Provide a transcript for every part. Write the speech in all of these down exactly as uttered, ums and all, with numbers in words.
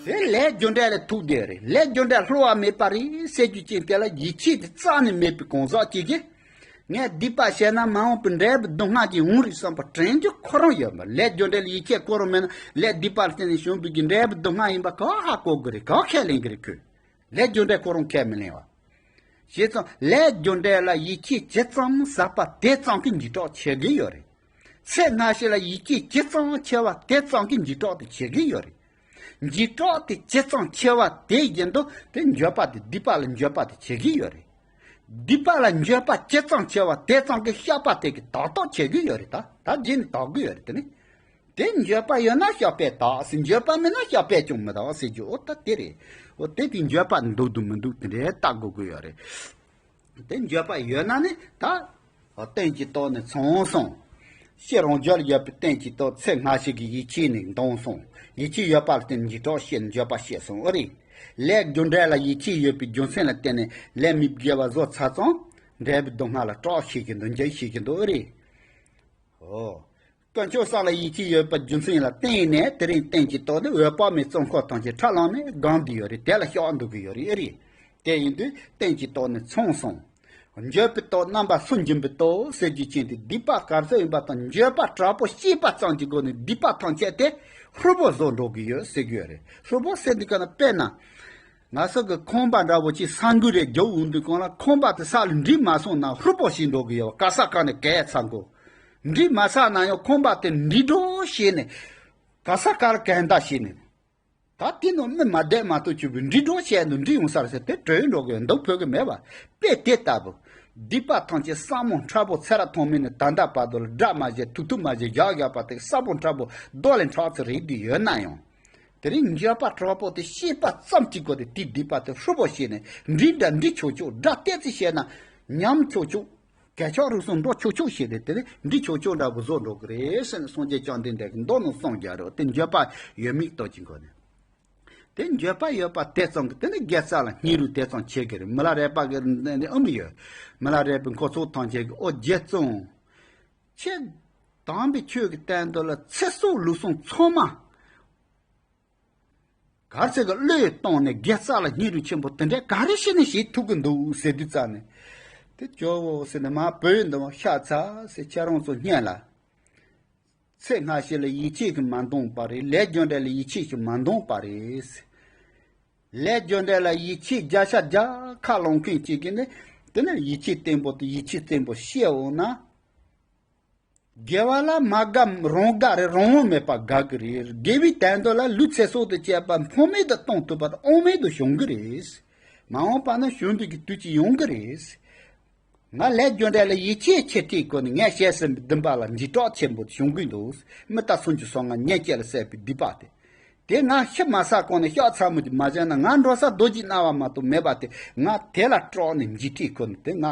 དེ་ལས་རྒྱུ་འབྲས་ལ་ཐུག་བསྡད་རེད། ལས་རྒྱུ་འབྲས་བསླུ་བ་མེད་པ་རེད་ཟེར་རྒྱུ་ཅན་དེ་ལ་ཡིད་ཆེས་དེ་རྩ་ནས་མེད་པའི་གང་ཟག་ཅིག་གིས། ངས་སྡིག་པ་བྱས་ན་མ་འོངས་པའི་འབྲས་བུ་སྡུག་བསྔལ་ཅིག་འོང་རེད་བསམ་པ་དྲན་རྒྱུ་ཁོ་རང་ཡོད་མ་རེད། ལས་རྒྱུ་འབྲས་ལ་ཡིད་ཆེས་ཁོ་རང་མེད་ན་ལས་སྡིག་པ་ལ་བརྟེན་ནས་བྱུང་བའི་གི་འབྲས་བུ་སྡུག་བསྔལ་ཡིན་པ་ག་ཧ་གོ་གི་རེད། ག་ཁས་ལེན་གི་རེད་ཁོས། ལས་རྒྱུ་འབྲས་ཁོ་རང་ཁས་མི་ལེན་བ། བྱས་ཙང་ལས་རྒྱུ་འབྲས་ལ་ཡིད་ཆེས་ཇི་ཙམ་ཟབ་པ་དེ་ཙམ་གྱིས་འཇིགས་སྐྲག་ཆེ་གི་ཡོད་རེད། ཚེ་སྔ་ཕྱི་ལ་ཡིད་ཆེས་ཇི་ཙམ་ཆེ་བ་དེ་ཙམ་གྱིས་འཇིགས་སྐྲག་དེ་ཆེ་གི་ཡོད་རེད། འཇིགས་སྐྲག་དེ་ཇི་ཙམ་ཆེ་བ་དེ་བཞིན་དུ་དེ་འགྱོད་པ་དེ་སྡིག་པ་ལ་འགྱོད་པ་དེ་ཆེ་གི་ཡོད་རེད། སྡིག་པ་ལ་འགྱོད་པ་ཇི་ཙམ་ཆེ་བ་དེ་ཙམ་གྱིས་བཤགས་པ་དེ་གི་དག་དག་ཆེ་གི་ཡོད་རེད། ད་ད་རྗེས་ནས་དག་གི་ཡོད་རེད། དེ་ནི། དེ་འགྱོད་པ་ཡོད་ན་བཤགས་པས་དག་ཟེར། འགྱོད་པ་མེད་ན་བཤགས་པས་ཀྱང་མི་དག་ཟེར་རྒྱུ་འོ་ད་དེ་རེད། འོ་དེ་དེ་འགྱོད་པ་འདུག་འདུག་མི་འདུག་དེ་འདྲའི་ལྟ་དགོས་ཀྱི་ཡོད་རེད། དེ་འགྱོད་པ་ཡོད་ན་ནི་ད། འོ་རྟེན་གྱི་སྟོབས་ནི་ཚང་སོང་། ཕྱི་རང་རྒྱུད་ལ་ཡོད་པའི་རྟེན་གྱི་སྟོབས་ཚེ་སྔ་ཕྱི་གི་ཡིད་ཆེས་ནི་འདང་སོང་། ཡིད་ཆེས་ཡོད་པ་ལ་བརྟེན་ནས་འཇིགས་སྐྲག་སྐྱེས་ནས་འགྱོད་པ་སྐྱེས་སོང་ཨེ་རེད། ལས་རྒྱུ་འབྲས་ལ་ཡིད་ཆེས་ཡོད་པའི་རྒྱུ་མཚན་ལ་བརྟེན་ནས་ལས་མི་དགེ་བ་བཟོ་ཚར་ཙང་འབྲས་བུ་སྡུག་བསྔལ་ལ་སྐྲག་ཤེས་ཀྱི་འདུག་འགྱོད་ཤེས་ཀྱི་འདུག་ཨེ་རེད། འོ། དཀོན་མཆོག་གསུམ་ལ་ཡིད་ཆེས་ཡོད་པའི་རྒྱུ་མཚན་ལ་བརྟེན་ནས་དེ་རིང་རྟེན་གྱི་སྟོབས་ནི་འོད་དཔག་མེད་བཙོན་ཁང་ཐམས་ཅད་ཁྲ་ལམ་ནས་སྒང་བསྡད་ཡོད་རེད། དེ་ལ་བཤགས་འདུག་གི་ཡོད་རེད་ཨེ་རེད། དེ་ཡིན་དུས་རྟེན་གྱི་སྟོབས་ནི་ཚང་སོང་། འགྱོད་པའི་སྟོབས་རྣམ་པ་སུན་འབྱིན་པའི་སྟོབས་ཟེར་རྒྱུ་ཅན་དེ་སྡིག་པ་ག་ཚོད་ཡིན་པ་དང་འགྱོད་པ་དྲག་པོ་སྐྱེས་པ་ཙམ་གྱི་སྒོ་ནས་སྡིག་པ་ཐམས་ཅད་དེ་ཧྲིལ་པོ་བཟོ་འགྲོ་གི་ཡོད་ཟེར་གི་ཡོད་རེད། ཧྲིལ་པོ་ཟེར་འདི་ག་ན་དཔེར་ན། ང་ཚོ་གི་ཁང་པ་འདྲ་བོ་ཅིག་ས་འགུལ་རེ་རྒྱག་འོང་དུས་གང་ལ་ཁང་པ་དེ་ས་ལ་འགྲིལ་མ་སོང་ན་ཧྲིལ་པོ་ཞིག་འགྲོ་གི་ཡོད། ག་ས་ག་ནས་གས་ཚ་གོ། འགྲིལ་མ་ཚར་ན་ཡང་ཁང་པ་དེ་འགྲིལ་འགྲོ་བྱས་ནས། ག་ས་ག་ལ་གས་འདའ་བྱས་ནས། ད་དེ་ནང་མི་མ་བསྡད་མ་གཏོགས་ཆུ་བོ་འགྲིལ་འགྲོ་བྱས་ནས་འགྲིལ་ཡོང་ས་རེད་ཟེར་དེ་བྲོས་འགྲོ་གི་ཡོད། འདུག་ཕོད་གི་མེད་པ། དཔེ་དེ་ལྟ་བུ། སྡིག་པ་ཐམས་ཅད་ས་མོ་ཁྲ་བོ་ཚེ་རབས་ཐོག་མེད་ནས་ད་ལྟ་བར་དུ་ལ་དགྲ་མ་བྱས་ཐུག་ཐུག་མ་བྱས་བཞག་བཞག་པ་དེ་ས་བོ་ཁྲ་བོ་རྡོ་ལས་ཁྲག་ཚེ་རིག་དུས་ཡོད་ན་ཡང་། དེ་རིང་འགྱོད་པ་དྲག་པོ་དེ་ཤེས་པ་ཙམ་གྱི་སྒོ་དེ་དེའི་སྡིག་པ་དེ་ཧྲིལ་པོ་བྱས་ནས་འགྲིག་འདྲ་འགྲིག་ཆོག་ཆོག་འདྲ་བལྟས་ཚེ་བཤད་ན་ཉམས་ཆོག་ཆོག་གས་ཆག་རུས་གསུམ་འགྲོ་ཆོག་ཆོག་བྱས་ཏེ་དེ་ནི་འགྲིག་ཆོག་ཆོག་འདྲ་བོ་བཟོ་འགྲོ་གི་རེད་ཟེར་ནས་སངས་རྒྱས་བཅོམ་ལྡན་འདས་ཀྱི་མདོ་ནང་གསུངས་རྒྱག་རེད། དེ་འགྱོད་པ་ཡོད་མེད་ལྟོས་ཀྱི་སྒོ་ནས། དེ་འགྱོད་པ་ཡོད་པ་དེ་ཙམ་གྱིས་དེ་ནི་དགེ་རྩ་ལ་སྙིང་རུས་དེ་ཙམ་ཆེ་གི་རེད། མི་ལ་རས་པ་གི་ཨ་མི་ཡོད། མི་ལ་རས་པའི་འཁོར་ཚོགས་ཐམས་ཅད་ཀྱི་ཨོ་རྗེ་བཙུན། ཁྱེད་དམ་པའི་ཆོས་ཀྱི་སྟེང་དུ་ལ་ཚེ་སྲོག་ལུས་ཟུངས་ཚང་མ། གར་ཚེ་གི་བློས་བཏང་ནས་དགེ་རྩ་ལ་སྙིང་རུས་ཆེན་པོ་དེ་འདྲའི་ག་རེ་བྱས་ནས་བྱེད་ཐུབ་ཀྱི་འདུག་ཟེར་དུས་ཙ་ནས། དེ་ཇོ་བོ་ཟེར་ནས་མ་བོས་འདུག་ཤ་ཚ་ཟེར་ཁྱེད་རང་ཚོ་སྙན་ལ། ཚེ་སྔ་ཕྱི་ལ་ཡིད་ཆེས་ཀྱིས་མ་འདང་པ་རེད། ལས་རྒྱུ་འབྲས་ལ་ཡིད་ཆེས་ཀྱིས་མ་འདང་པ་རེད། ལས་རྒྱུ་འབྲས་ལ་ཡིད་ཆེས་བརྒྱ་ཆ་བརྒྱ་ཁ་ལོངས་མཁན་གཅིག་གིས་ནི་དེ་ནི་ཡིད་ཆེས་བརྟན་པོ་དེ་ཡིད་ཆེས་བརྟན་པོ་བཤད་འོང་ན། དགེ་བ་ལ་མ་དགའ་རང་དགའ་རེད། རང་དབང་མེད་པ་དགའ་གི་རེད། དགེ་བའི་དོན་དུ་ལ་ལུས་ཚེ་སྲོག་ཏུ་བཅད་པ་ཕངས་མེད་དུ་གཏོང་ཐུབ་པ་དང་དབང་མེད་དུ་བྱུང་གི་རེད། མ་འོངས་པ་ན་བྱུང་བའི་གི་དུས་ཀྱི་ཡོང་གི་རེད། ང་ལས་རྒྱུ་འབྲས་ལ་ཡིད་ཆེས་ཆེ་ཁྲིད་ཀོ་ནི་ངས་བཤད་ཟིན་པའི་འདུན་པ་ལ་འཇིགས་སྐྲག་ཆེན་པོ་བྱུང་གི་འདུག་མི་ལྟ་སུན་གྱི་སོང་ང་ཉེན་སྐྱེ་ལ་བསད་པའི་སྡིག་པ་དེ། དེ་ང་ཤི་མ་ས་གོང་ནས་ཤག་ཚ་མོ་དེ་མ་བྱས་ན་ང་འགྲོ་ས་རྡོ་རྗེ་སྣང་བ་མ་གཏོགས་མེད་པ་དེ་ང་དེ་ལ་སྐྲག་ནས་འཇིགས་ཁྲིད་ཁོ་ནས་དེ་ང་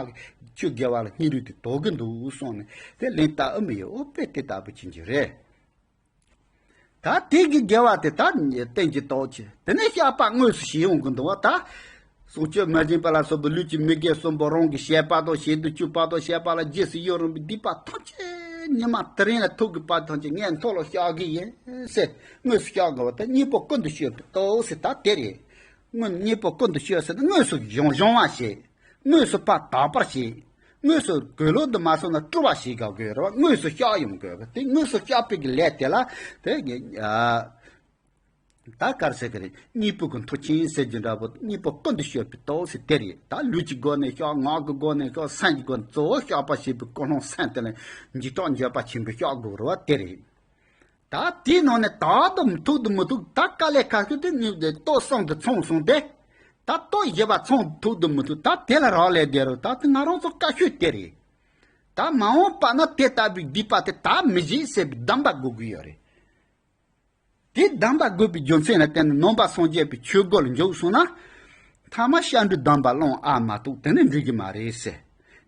ཆོས་དགེ་བ་ལ་སྙིང་རུས་དེ་དོག་གི་འདུག་གསུངས་ནས་དེ་ལན་བཏབ་ཨ་མི་ཡོད། ཨོ་དཔེ་དེ་ལྟ་བུ་ཅན་གྱི་རེད། ད་དེ་གི་དགེ་བ་དེ་ད་རྟེན་གྱི་སྟོབས་ཆེ་དེ་ནས་བཤགས་པ་དངོས་སུ་བྱེད་ཡོང་གི་འདུག་བ་ད། སྲོག་གཅོད་མ་བྱིན་པ་ལ་སོགས་པའི་ལུས་ཀྱི་མི་དགེ་གསུམ་པོ་རང་གི་བྱས་པ་དང་བྱེད་དུ་བཅུག་པ་དང་བྱས་པ་ལ་རྗེས་སུ་ཡི་རང་བའི་སྡིག་པ་ཐམས་ཅད་ཉི་མ་དེ་རིང་ལ་ཐུག་གི་བར་ཐམས་ཅད་ངས་མཐོལ་ལོ་བཤགས་གི་ཡིན་ཟེར་དངོས་སུ་བཤགས་དགོས་པ་དེ་གཉེན་པོ་ཀུན་ཏུ་སྤྱོད་པའི་སྟོབས་ཟེར་ད་དེ་རེད། དངོས་གཉེན་པོ་ཀུན་ཏུ་སྤྱོད་ཟེར་ན་དངོས་སུ་སྦྱོང་སྦྱོང་བ་བྱེད། དངོས་སུ་ཕར་དག་པར་བྱེད། དངོས་སུ་གོས་ལོག་ཏུ་མ་སོང་ན་སྤྲུལ་བ་ཞིག་དགའ་དགོས་རེད་བ། དངོས་སུ་བཤགས་ཡོང་དགོས་རེད། དེ་དངོས་སུ་བཤགས་པའི་གི་ལས་དེ་ལ་དེ་ངས་ཨ། ད་གར་ཟེར་གི་རེད། གཉེན་པོ་གི་མཐུ་ཆེན་ཟེར་རྒྱུ་འདྲ་པོ་གཉེན་པོ་ཀུན་ཏུ་སྤྱོད་པའི་སྟོབས་ཟེར་དེ་རེད། ད་ལུས་ཀྱི་སྒོ་ནས་བཤགས། ངག་གི་སྒོ་ནས་བཤགས། སེམས་ཀྱི་སྒོ་ནས་གཙོ་བོ་བཤགས་པ་ཞེས་པའི་ཀུན་སློང་སེམས་དེ་ལ་འཇིགས་སྐྲག་འགྱོད་པ་ཆེན་པོས་བཤགས་དགོས་རེད་བ་དེ་རེད། ད་དེའི་ནང་ནས་དག་ཏུ་ཐུག་ཏུ་མི་ཐུག་ད་དཀའ་ལས་ཁག་ཤོས་དེ་ནི་སྟོབས་གསུམ་དུ་ཚང་སོང་སྟེ། ད་སྟོབས་བཞི་པ་ཚང་ཐུག་ཏུ་མི་ཐུག་ད་དེ་ལ་རག་ལས་བསྡད་རུང་ད་དེ་ང་རང་ཚོ་དཀའ་ཤོས་དེ་རེད། ད་མ་འོངས་པ་ན་དེ་ལྟ་བུའི་སྡིག་པ་དེ་ད་མི་བྱེད་ཟེར་བའི་སྡོམ་པ་དགོས་ཀྱི་ཡོད་རེད། དེ་སྡོམ་པ་དགོས་པའི་རྒྱུ་མཚན་ལ་བརྟེན་ནས་ནང་པ་སངས་རྒྱས་པའི་ཆོས་སྒོ་ལ་འཇུག་སོང་ན། ཐ་མ་སྐྱབས་འགྲོའི་སྡོམ་པ་བླང་ཨ་མ་གཏོགས་དེ་ནི་འགྲིག་གི་མ་རེད་ཟེར།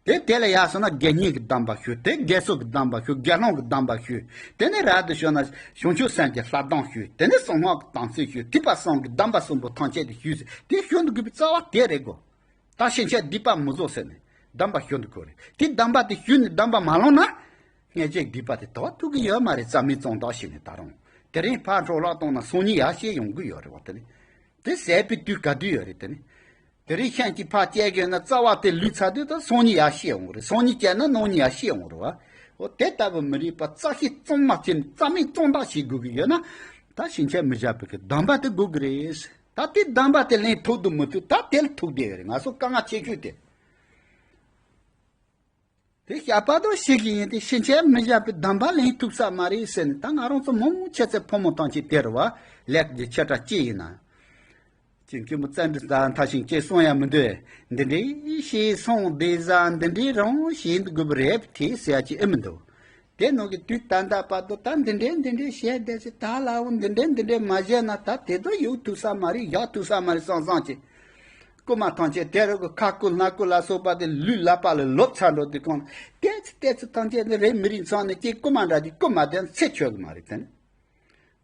དེ་དེ་ལ་ཡར་སོང་ན་དགེ་བསྙེན་གྱི་སྡོམ་པ་ཞུ། དེ་དགེ་ཚུལ་གྱི་སྡོམ་པ་ཞུ། དགེ་སློང་གི་སྡོམ་པ་ཞུ། དེ་ནས་རབ་ཏུ་བྱུང་ན་བྱང་ཆུབ་སེམས་ཀྱི་ལྷ་སྡོམ་ཞུ། དེ་ནས་གསང་སྔགས་ཀྱི་དམ་ཚིག་ཞུ། ཐེག་པ་གསུམ་གྱི་སྡོམ་པ་གསུམ་པོ་ཐམས་ཅད་དེ་ཞུ་ཟེར། དེ་ཞུ་འདུག་དགོས་པའི་རྩ་བ་དེ་རེད་གོ། ད་ཕྱིན་ཆད་སྡིག་པ་མི་བཟོ་ཟེར་ནས་སྡོམ་པ་ཞུ་འདུག་དགོས་རེད། དེ་སྡོམ་པ་དེ་ཞུས་ནས་སྡོམ་པ་མ་ལོངས་ན། སྔོན་ཆད་སྡིག་པ་དེ་དོར་ཐུབ་ཀྱི་ཡོད་མ་རེད། རྩ་མེད་གཙང་དག་བྱས་ནས་ད་རུང་། དེ་རིང་ཕར་འཕྲོ་བརླག་བཏང་ན་སང་ཉིན་ཡར་བཤད་ཡོང་གི་ཡོད་རེད་བ་དེ་ནི། དེ་ཟད་པའི་དུས་ག་དུས་ཡོད་རེད། དེ་ནི་དེ་རིང་ཤིང་གཅིག་ཕར་བཅད་དགོས་ན་རྩ་བ་དེ་ལུས་ཚར་དུས་ད་སང་ཉིན་ཡར་སྐྱེ་འོང་རེད། སང་ཉིན་བཅད་ན་གནངས་ཉིན་ཡར་སྐྱེ་འོང་རེད་བ། འོ་དེ་ལྟ་བུ་མི་རིགས་པ་རྩ་ཤེ་གཙང་མ་བྱས་ནས་རྩ་མེད་གཙང་དག་བྱེད་དགོས་ཀྱི་ཡོད་ན། ད་ཕྱིན་ཆད་མི་བཞག་པའི་གི་སྡོམ་པ་དེ་དགོས་ཀྱི་རེད། ད་དེ་སྡོམ་པ་དེ་ལེན་ཐུབ་འདུག་མི་ཐུབ། ད་དེ་ལ་ཐུག་བསྡད་ཡོད་རེད། ང་ཚོ་དཀའ་ངལ་ཆེ་ཤོས་དེ། དེ་བཤད་པ་དང་ཤེས་ཀྱི་ཡིན་ཏེ། ཕྱིན་ཆད་མི་བཞག་པའི་སྡོམ་པ་ལེན་ཐུབ་ས་མ་རེད་ཟེར་ནས། ད་ང་རང་ཚོ་མང་ཆེ་ཚད་ཕོ་མོ་ཐམས་ཅད་དེ་རེད་བ། ལས་ཀྱི་ཆེ་ཕྲ་ཅི་ཡིན་ན། ཅིང་མཁན་པོ་ཙན་དྲི་ཟ་མཐའ་ཞིང་སྐྱེ་གསུང་ཡ་མི་འདུག་འདི་འདྲའི་ཞེས་གསུངས་བསྡད་ཟ། འདི་འདྲའི་རང་ཞེས་འདི་དགོས་པ་རེད་དེ་ཟེར་ཡ་ཅི་ཨེ་མི་འདུག་དེ་ནང་གི་དུས་ད་ལྟ་བར་དུ་ད་འདི་འདྲའི་འདི་འདྲའི་བཤད་བསྡད་ཟེར། ད་ལའོ་འདི་འདྲའི་འདི་འདྲའི་མ་བཤད་ན་ད་དེ་ཚོ་ཡོད་ཐུབ་ས་མ་རེད། ཡག་ཐུབ་ས་མ་རེད་བསམ་བསམ་ཅིག་རྐུན་མ་ཐམས་ཅད་དེ་རུ་གི་ཁ་རྐུ་སྣ་རྐུ་ལ་སོགས་པ་དེ་ལུས་ལག་པ་ལ་ལོབས་ཚར་འགྲོ་དུས་གང་ལ་ཏེ་ཙི་ཏེ་ཙི་ཐམས་ཅད་ནི་རེད། མི་རིགས་ཚང་ནས་ཀྱེ་རྐུན་མ་འདྲ་དེ་རྐུན་མ་དེ་ཚེ་ཆོད་གི་མ་རེད་དེ་ནི།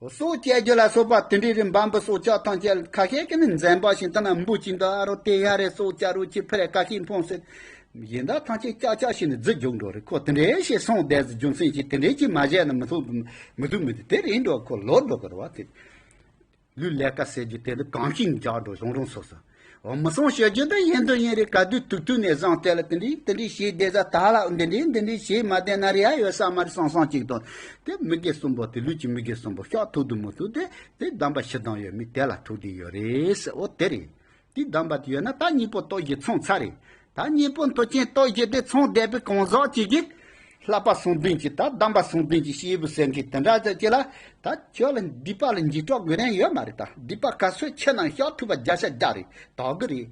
སྲོག་བཅད་རྒྱུ་ལ་སོགས་པ་དེ་འདྲའི་རིགས་འབའ་འབུ་སྲོག་ཆགས་ཐམས་ཅད་ཁ་ཤས་ཀྱི་ནི་འཛེམ་པ་ཞིག་ལྟ་ན་འབུ་ཅིག་འདུག་ཨ་རོ་དེ་ཡ་རེད། སྲོག་བཅད་རོགས་ཅིག་ཕི་རེ་ཁ་ཤས་འཕོངས་ཟེར། ཡིན་ད་ཐམས་ཅད་ཅག་ཅག་ཞིག་ནི་རྫི་རྒྱུག་འགྲོ་རེད། ཁོ་དེ་འདྲའི་ཞིག་སོང་བསྡད་ཟེར། རྒྱུ་མཚན་ཞིག་དེ་འདྲའི་ཅིག་མ་བཤད་ན་མི་ཐུབ་མི་ཐུབ་མི་འདུག་དེ་རེད་འགྲོ། ཁོ་ལོག་འགྲོ་གི་རེད་བ་དེ། ལུས་ལས་ཀ་ཟེར་རྒྱུ་དེ་ལ་གང་ཤིང་རྒྱག་འགྲོ་རང་རང་སོ་སོ། འོ་མི་སོང་ཞུ་རྒྱུ་འདི་ཡིན་དུ་ཡིན་རེད། ག་དུས་དུག་དུག་ནས་བཟང་དེ་ལ་དེ་འདྲའི་དེ་འདྲའི་བྱས་བསྡད་ས། ད་ལ་འདི་འདྲའི་འདི་འདྲའི་བྱས་མ་བསྡད་ན་རེ་ཡ་ཡོད་ས་མ་རེད་བསམ་བསམ་ཅིག་དང་། དེ་མི་དགེ་གསུམ་པོ་དེ་ལུས་ཀྱི་མི་དགེ་གསུམ་པོ་བཤགས་ཐུབ་དུ་མི་ཐུབ་དེ། དེ་སྡོམ་པ་ཞེ་སྡང་ཡོད་མི་དེ་ལ་ཐུག་བསྡད་ཡོད་རེད་ཟེར། འོ་དེ་རེད། དེ་སྡོམ་པ་དེ་ཡོད་ན་ད་གཉེན་པོ་སྟོབས་བཞི་ཚང་ཚར་རེད། ད་གཉེན་པོ་མཐུ་ཆེན་སྟོབས་བཞི་དེ་ཚང་བསྡད་པའི་གང་ཟག་ཅིག་གིས་བསླབ་པ་ཟུང་ལྡན་གྱི་ད་སྡོམ་པ་ཟུང་ལྡན་གྱི་སྐྱེས་བུ་ཟེར་མཁན་དེ་འདྲ་ཟེར་གྱི་ལ། ད་ཁྱོད་ལ་སྡིག་པ་ལ་འཇིགས་སྐྲག་དགོས་དོན་ཡོད་མ་རེད། ད་སྡིག་པ་ག་ཚོད་ཆེ་ན་བཤགས་ཐུབ་པ་བརྒྱ་ཆ་བརྒྱ་རེད། དག་གི་རེད།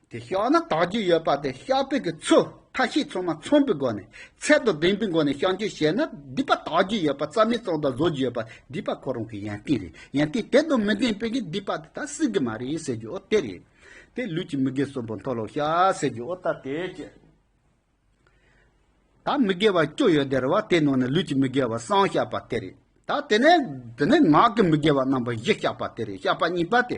དེ་བཤགས་ན་དག་རྒྱུ་ཡོད་པ་དེ། བཤགས་པའི་གི་ཚུལ་ཐབས་ཤེས་ཚང་མ་ཚང་བའི་སྒོ་ནས་ཚད་དང་ལྡན་པའི་སྒོ་ནས་བཤགས་རྒྱུ་བྱས་ན་སྡིག་པ་དག་རྒྱུ་ཡོད་པ། རྩ་མེད་གཙང་དག་བཟོ་རྒྱུ་ཡོད་པ། སྡིག་པ་ཁོ་རང་གི་ཡོན་ཏན་རེད། ཡོན་ཏན་དེ་དང་མི་ལྡན་པའི་གི་སྡིག་པ་དེ་ད་སྲིད་གི་མ་རེད་ཟེར་རྒྱུ་འོ་དེ་རེད། དེ་ལུས་ཀྱི་མི་དགེ་གསུམ་པོ་མཐོལ་ལོ་བཤགས་ཟེར་རྒྱུ་འོ་ད་དེ་བྱས། ད་མི་དགེ་བ་བཅུ་ཡོད་དེ་རེད་བ། དེ་ནང་ནས་ལུས་ཀྱི་མི་དགེ་བ་གསུམ་བཤགས་པ་དེ་རེད། ད་དེ་ནས་དེ་ནས་ངག་གི་མི་དགེ་བ་རྣམ་པ་བཞི་བཤགས་པ་དེ་རེད། བཤགས་པ་གཉིས་པ་དེ།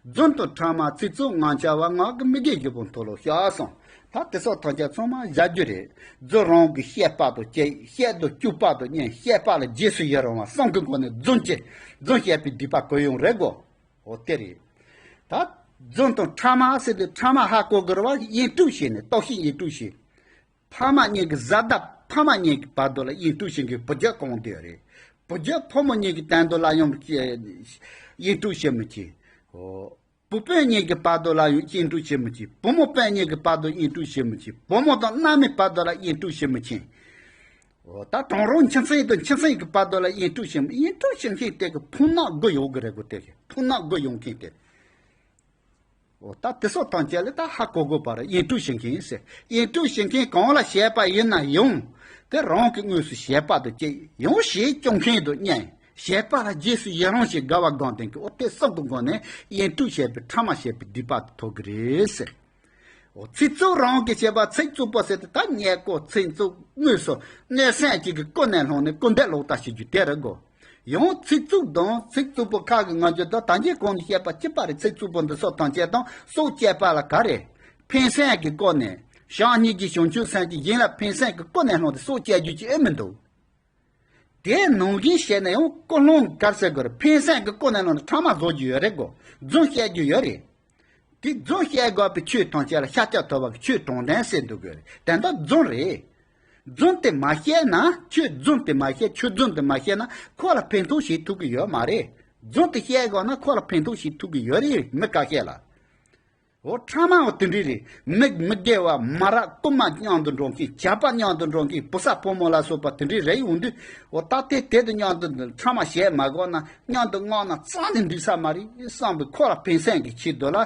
རྫུན་དང་ཕྲ་མ་ཚིག་རྩུབ་ངག་འཁྱལ་བ། ངག་གི་མི་དགེ་བཞི་པོ་མཐོལ་ལོ་བཤགས་སོང་། ད་དེ་སོགས་ཐམས་ཅད་ཚང་མ་བཤགས་རྒྱུ་རེད། རྫུན་རང་གིས་བཤད་པ་དང་བཅས། བཤད་དུ་བཅུག་པ་དང་གཉིས། བཤད་པ་ལ་རྗེས་སུ་ཡི་རང་བ་གསུམ་གྱི་སྒོ་ནས་རྫུན་གྱི་རྫུན་བཤད་པའི་སྡིག་པ་གུ་ཡངས་རེད་གོ། འོ་དེ་རེད། ད་རྫུན་དང་ཕྲ་མ་ཟེར་དུས་ཕྲ་མ་ཧ་གོ་དགོས་རེད་བ། དབྱེ་དཀྲུག་བྱས་ནས་བརྟག་ཞིབ་དབྱེ་དཀྲུག་བྱས། ཕ་མ་གཉིས་ཀྱི་བཟའ་ཟླ་ཕ་མ་གཉིས་ཀྱི་བར་དུ་ལ་དབྱེ་དཀྲུག་བྱེད་མཁན་བུ་རྒྱུད་གང་དེ་རེད། བུ་རྒྱུད་ཕོ་མོ་གཉིས་ཀྱི་སྟེང་དུ་ལ་ཡང་དབྱེ་དཀྲུག་བྱེད་མི་བྱེད། འོ། བུ་སྤུན་གཉིས་ཀྱི་བར་དུ་ལ་ཡང་དབྱེ་དཀྲུག་བྱེད་མི་བྱེད། བུ་མོ་སྤུན་གཉིས་ཀྱི་བར་དུ་དབྱེ་དཀྲུག་བྱེད་མི་བྱེད། བུ་མོ་དང་མནའ་མའི་བར་དུ་ལ་དབྱེ་དཀྲུག་བྱེད་མི་བྱེད། འོ་ད་གྲོང་རོང་ཁྱིམ་ཚང་དང་ཁྱིམ་ཚང་གི་བར་དུ་ལ་དབྱེ་དཀྲུག་བྱེད་མི། དབྱེ་དཀྲུག་བྱེད་མཁན་དེ་གི་ཕུང་ནག་དགུ་ཡོད་གི་རེད་གོ། དེ་གི་ཕུང་ནག་དགུ་ཡོང་མཁན་དེ། འོ་ད་དེ་སོགས་ཐམས་ཅད་ལ་ད་ཧ་གོ་དགོས་པ་རེད། དབྱེ་དཀྲུག་བྱེད་མཁན་ཟེར། དབྱེ་དཀྲུག་བྱེད་མཁན་གང་ལ་བྱས་པ་ཡིན་ན་ཡང་། དེ་རང་གི་དངོས་སུ་བྱས་པ་དང་བཅས་ཡང་བྱས་སྐྱོང་མཁན་དང་གཉིས། བྱས་པ་ལ་རྗེས་སུ་ཡི་རང་བྱེད་དགའ་བ་དགའ་ལྡན་གྱི། འོ་དེ་གསུམ་གྱི་སྒོ་ནས་དབྱེ་དཀྲུག་བྱས་པའི་ཕྲ་མ་བྱས་པའི་སྡིག་པ་དེ་ཐོབ་ཀྱི་རེད་ཟེར། འོ་ཚིག་རྩུབ་རང་གིས་བྱས་པ། ཚིག་རྩུབ་པོ་ཟེར་དེ་ད་ཉེས་སྐོར་ཚིག་རྩུབ་དངོས་སུ་གནོད་སེམས་ཅིག་གི་ཀུན་ནས་སློང་ནས་སྐུར་འདེབས་ལོག་ལྟ་བྱེད་རྒྱུ་དེ་རེད་གོ། ཡང་ཚིག་རྩུབ་དང་ཚིག་རྩུབ་པོ་ཁ་གི་ང་ཚོས་ད་ད་གིན་གོང་ནས་བཤད་པ་གཅིག་པ་རེད། ཚིག་རྩུབ་པོ་འདི་སོགས་ཐམས་ཅད་དང་སྲོག་བཅད་པ་ལ་ག་རེ། ཕན་སེམས་ཀྱི་སྒོ་ནས་བྱམས་སྙིང་རྗེ་བྱང་ཆུབ་སེམས་ཀྱིས་གཞན་ལ་ཕན་སེམས་ཀྱི་ཀུན་ནས་སློང་སྟེ་སྲོག་བཅད་རྒྱུ་ཅིག་ཨེ་མི་འདུག་དེ་ནང་བཞིན་བྱས་ན་ཡང་ཀུན་སློང་ག་རེ་ཟེར་དགོས་རེད། ཕན་སེམས་ཀྱི་ཀུན་ནས་སློང་ནས་ཕྲ་མ་བཟོ་རྒྱུ་ཡོད་རེད་གོ། རྫུན་བཤད་རྒྱུ་ཡོད་རེད། དེ་རྫུན་བཤད་དགོས་པའི་ཆོས་ཐམས་ཅད་ལ་ཤཱཀྱ་ཐུབ་པ་གི་ཆོས་དྲང་བདེན་ཟེར་འདུག་གི་རེད། དེ་འདྲ་རྫུན་རེད། རྫུན་དེ་མ་བཤད་ན། ཆོས་རྫུན་དེ་མ་བཤད། ཆོས་རྫུན་དེ་མ་བཤད་ན་ཁོ་ལ་ཕན་ཐོགས་བྱེད་ཐུབ་ཀྱི་ཡོད་མ་རེད། རྫུན་དེ་བཤད་དགོས་ན་ཁོ་ལ་ཕན་ཐོགས་བྱེད་ཐུབ་ཀྱི་ཡོད་རེད་མི་ཁ་ཤས་ལ། འོ་ཕྲ་མ་འོ་དེ་འདྲ་རེད། མི་མི་དགེ་བ་མ་རབས་རྐུན་མ་མཉམ་དུ་འགྲོ་མཁན། ཇག་པ་མཉམ་དུ་འགྲོ་མཁན། བུ་ཚ་ཕོ་མོ་ལ་སོགས་པ་དེ་འདྲ་རེད་ཡོང་དུས། འོ་ད་དེ་དེ་དུ་མཉམ་དུ་ཕྲ་མ་བྱས་མ་དགོས་ན། མཉམ་དུ་མངགས་ན་རྩ་ནས་འགྲིག་ས་མ་རེད་བསམ་པའི་ཁོ་ལ་ཕན་སེམས་ཀྱི་ཆེད་དུ་ལ།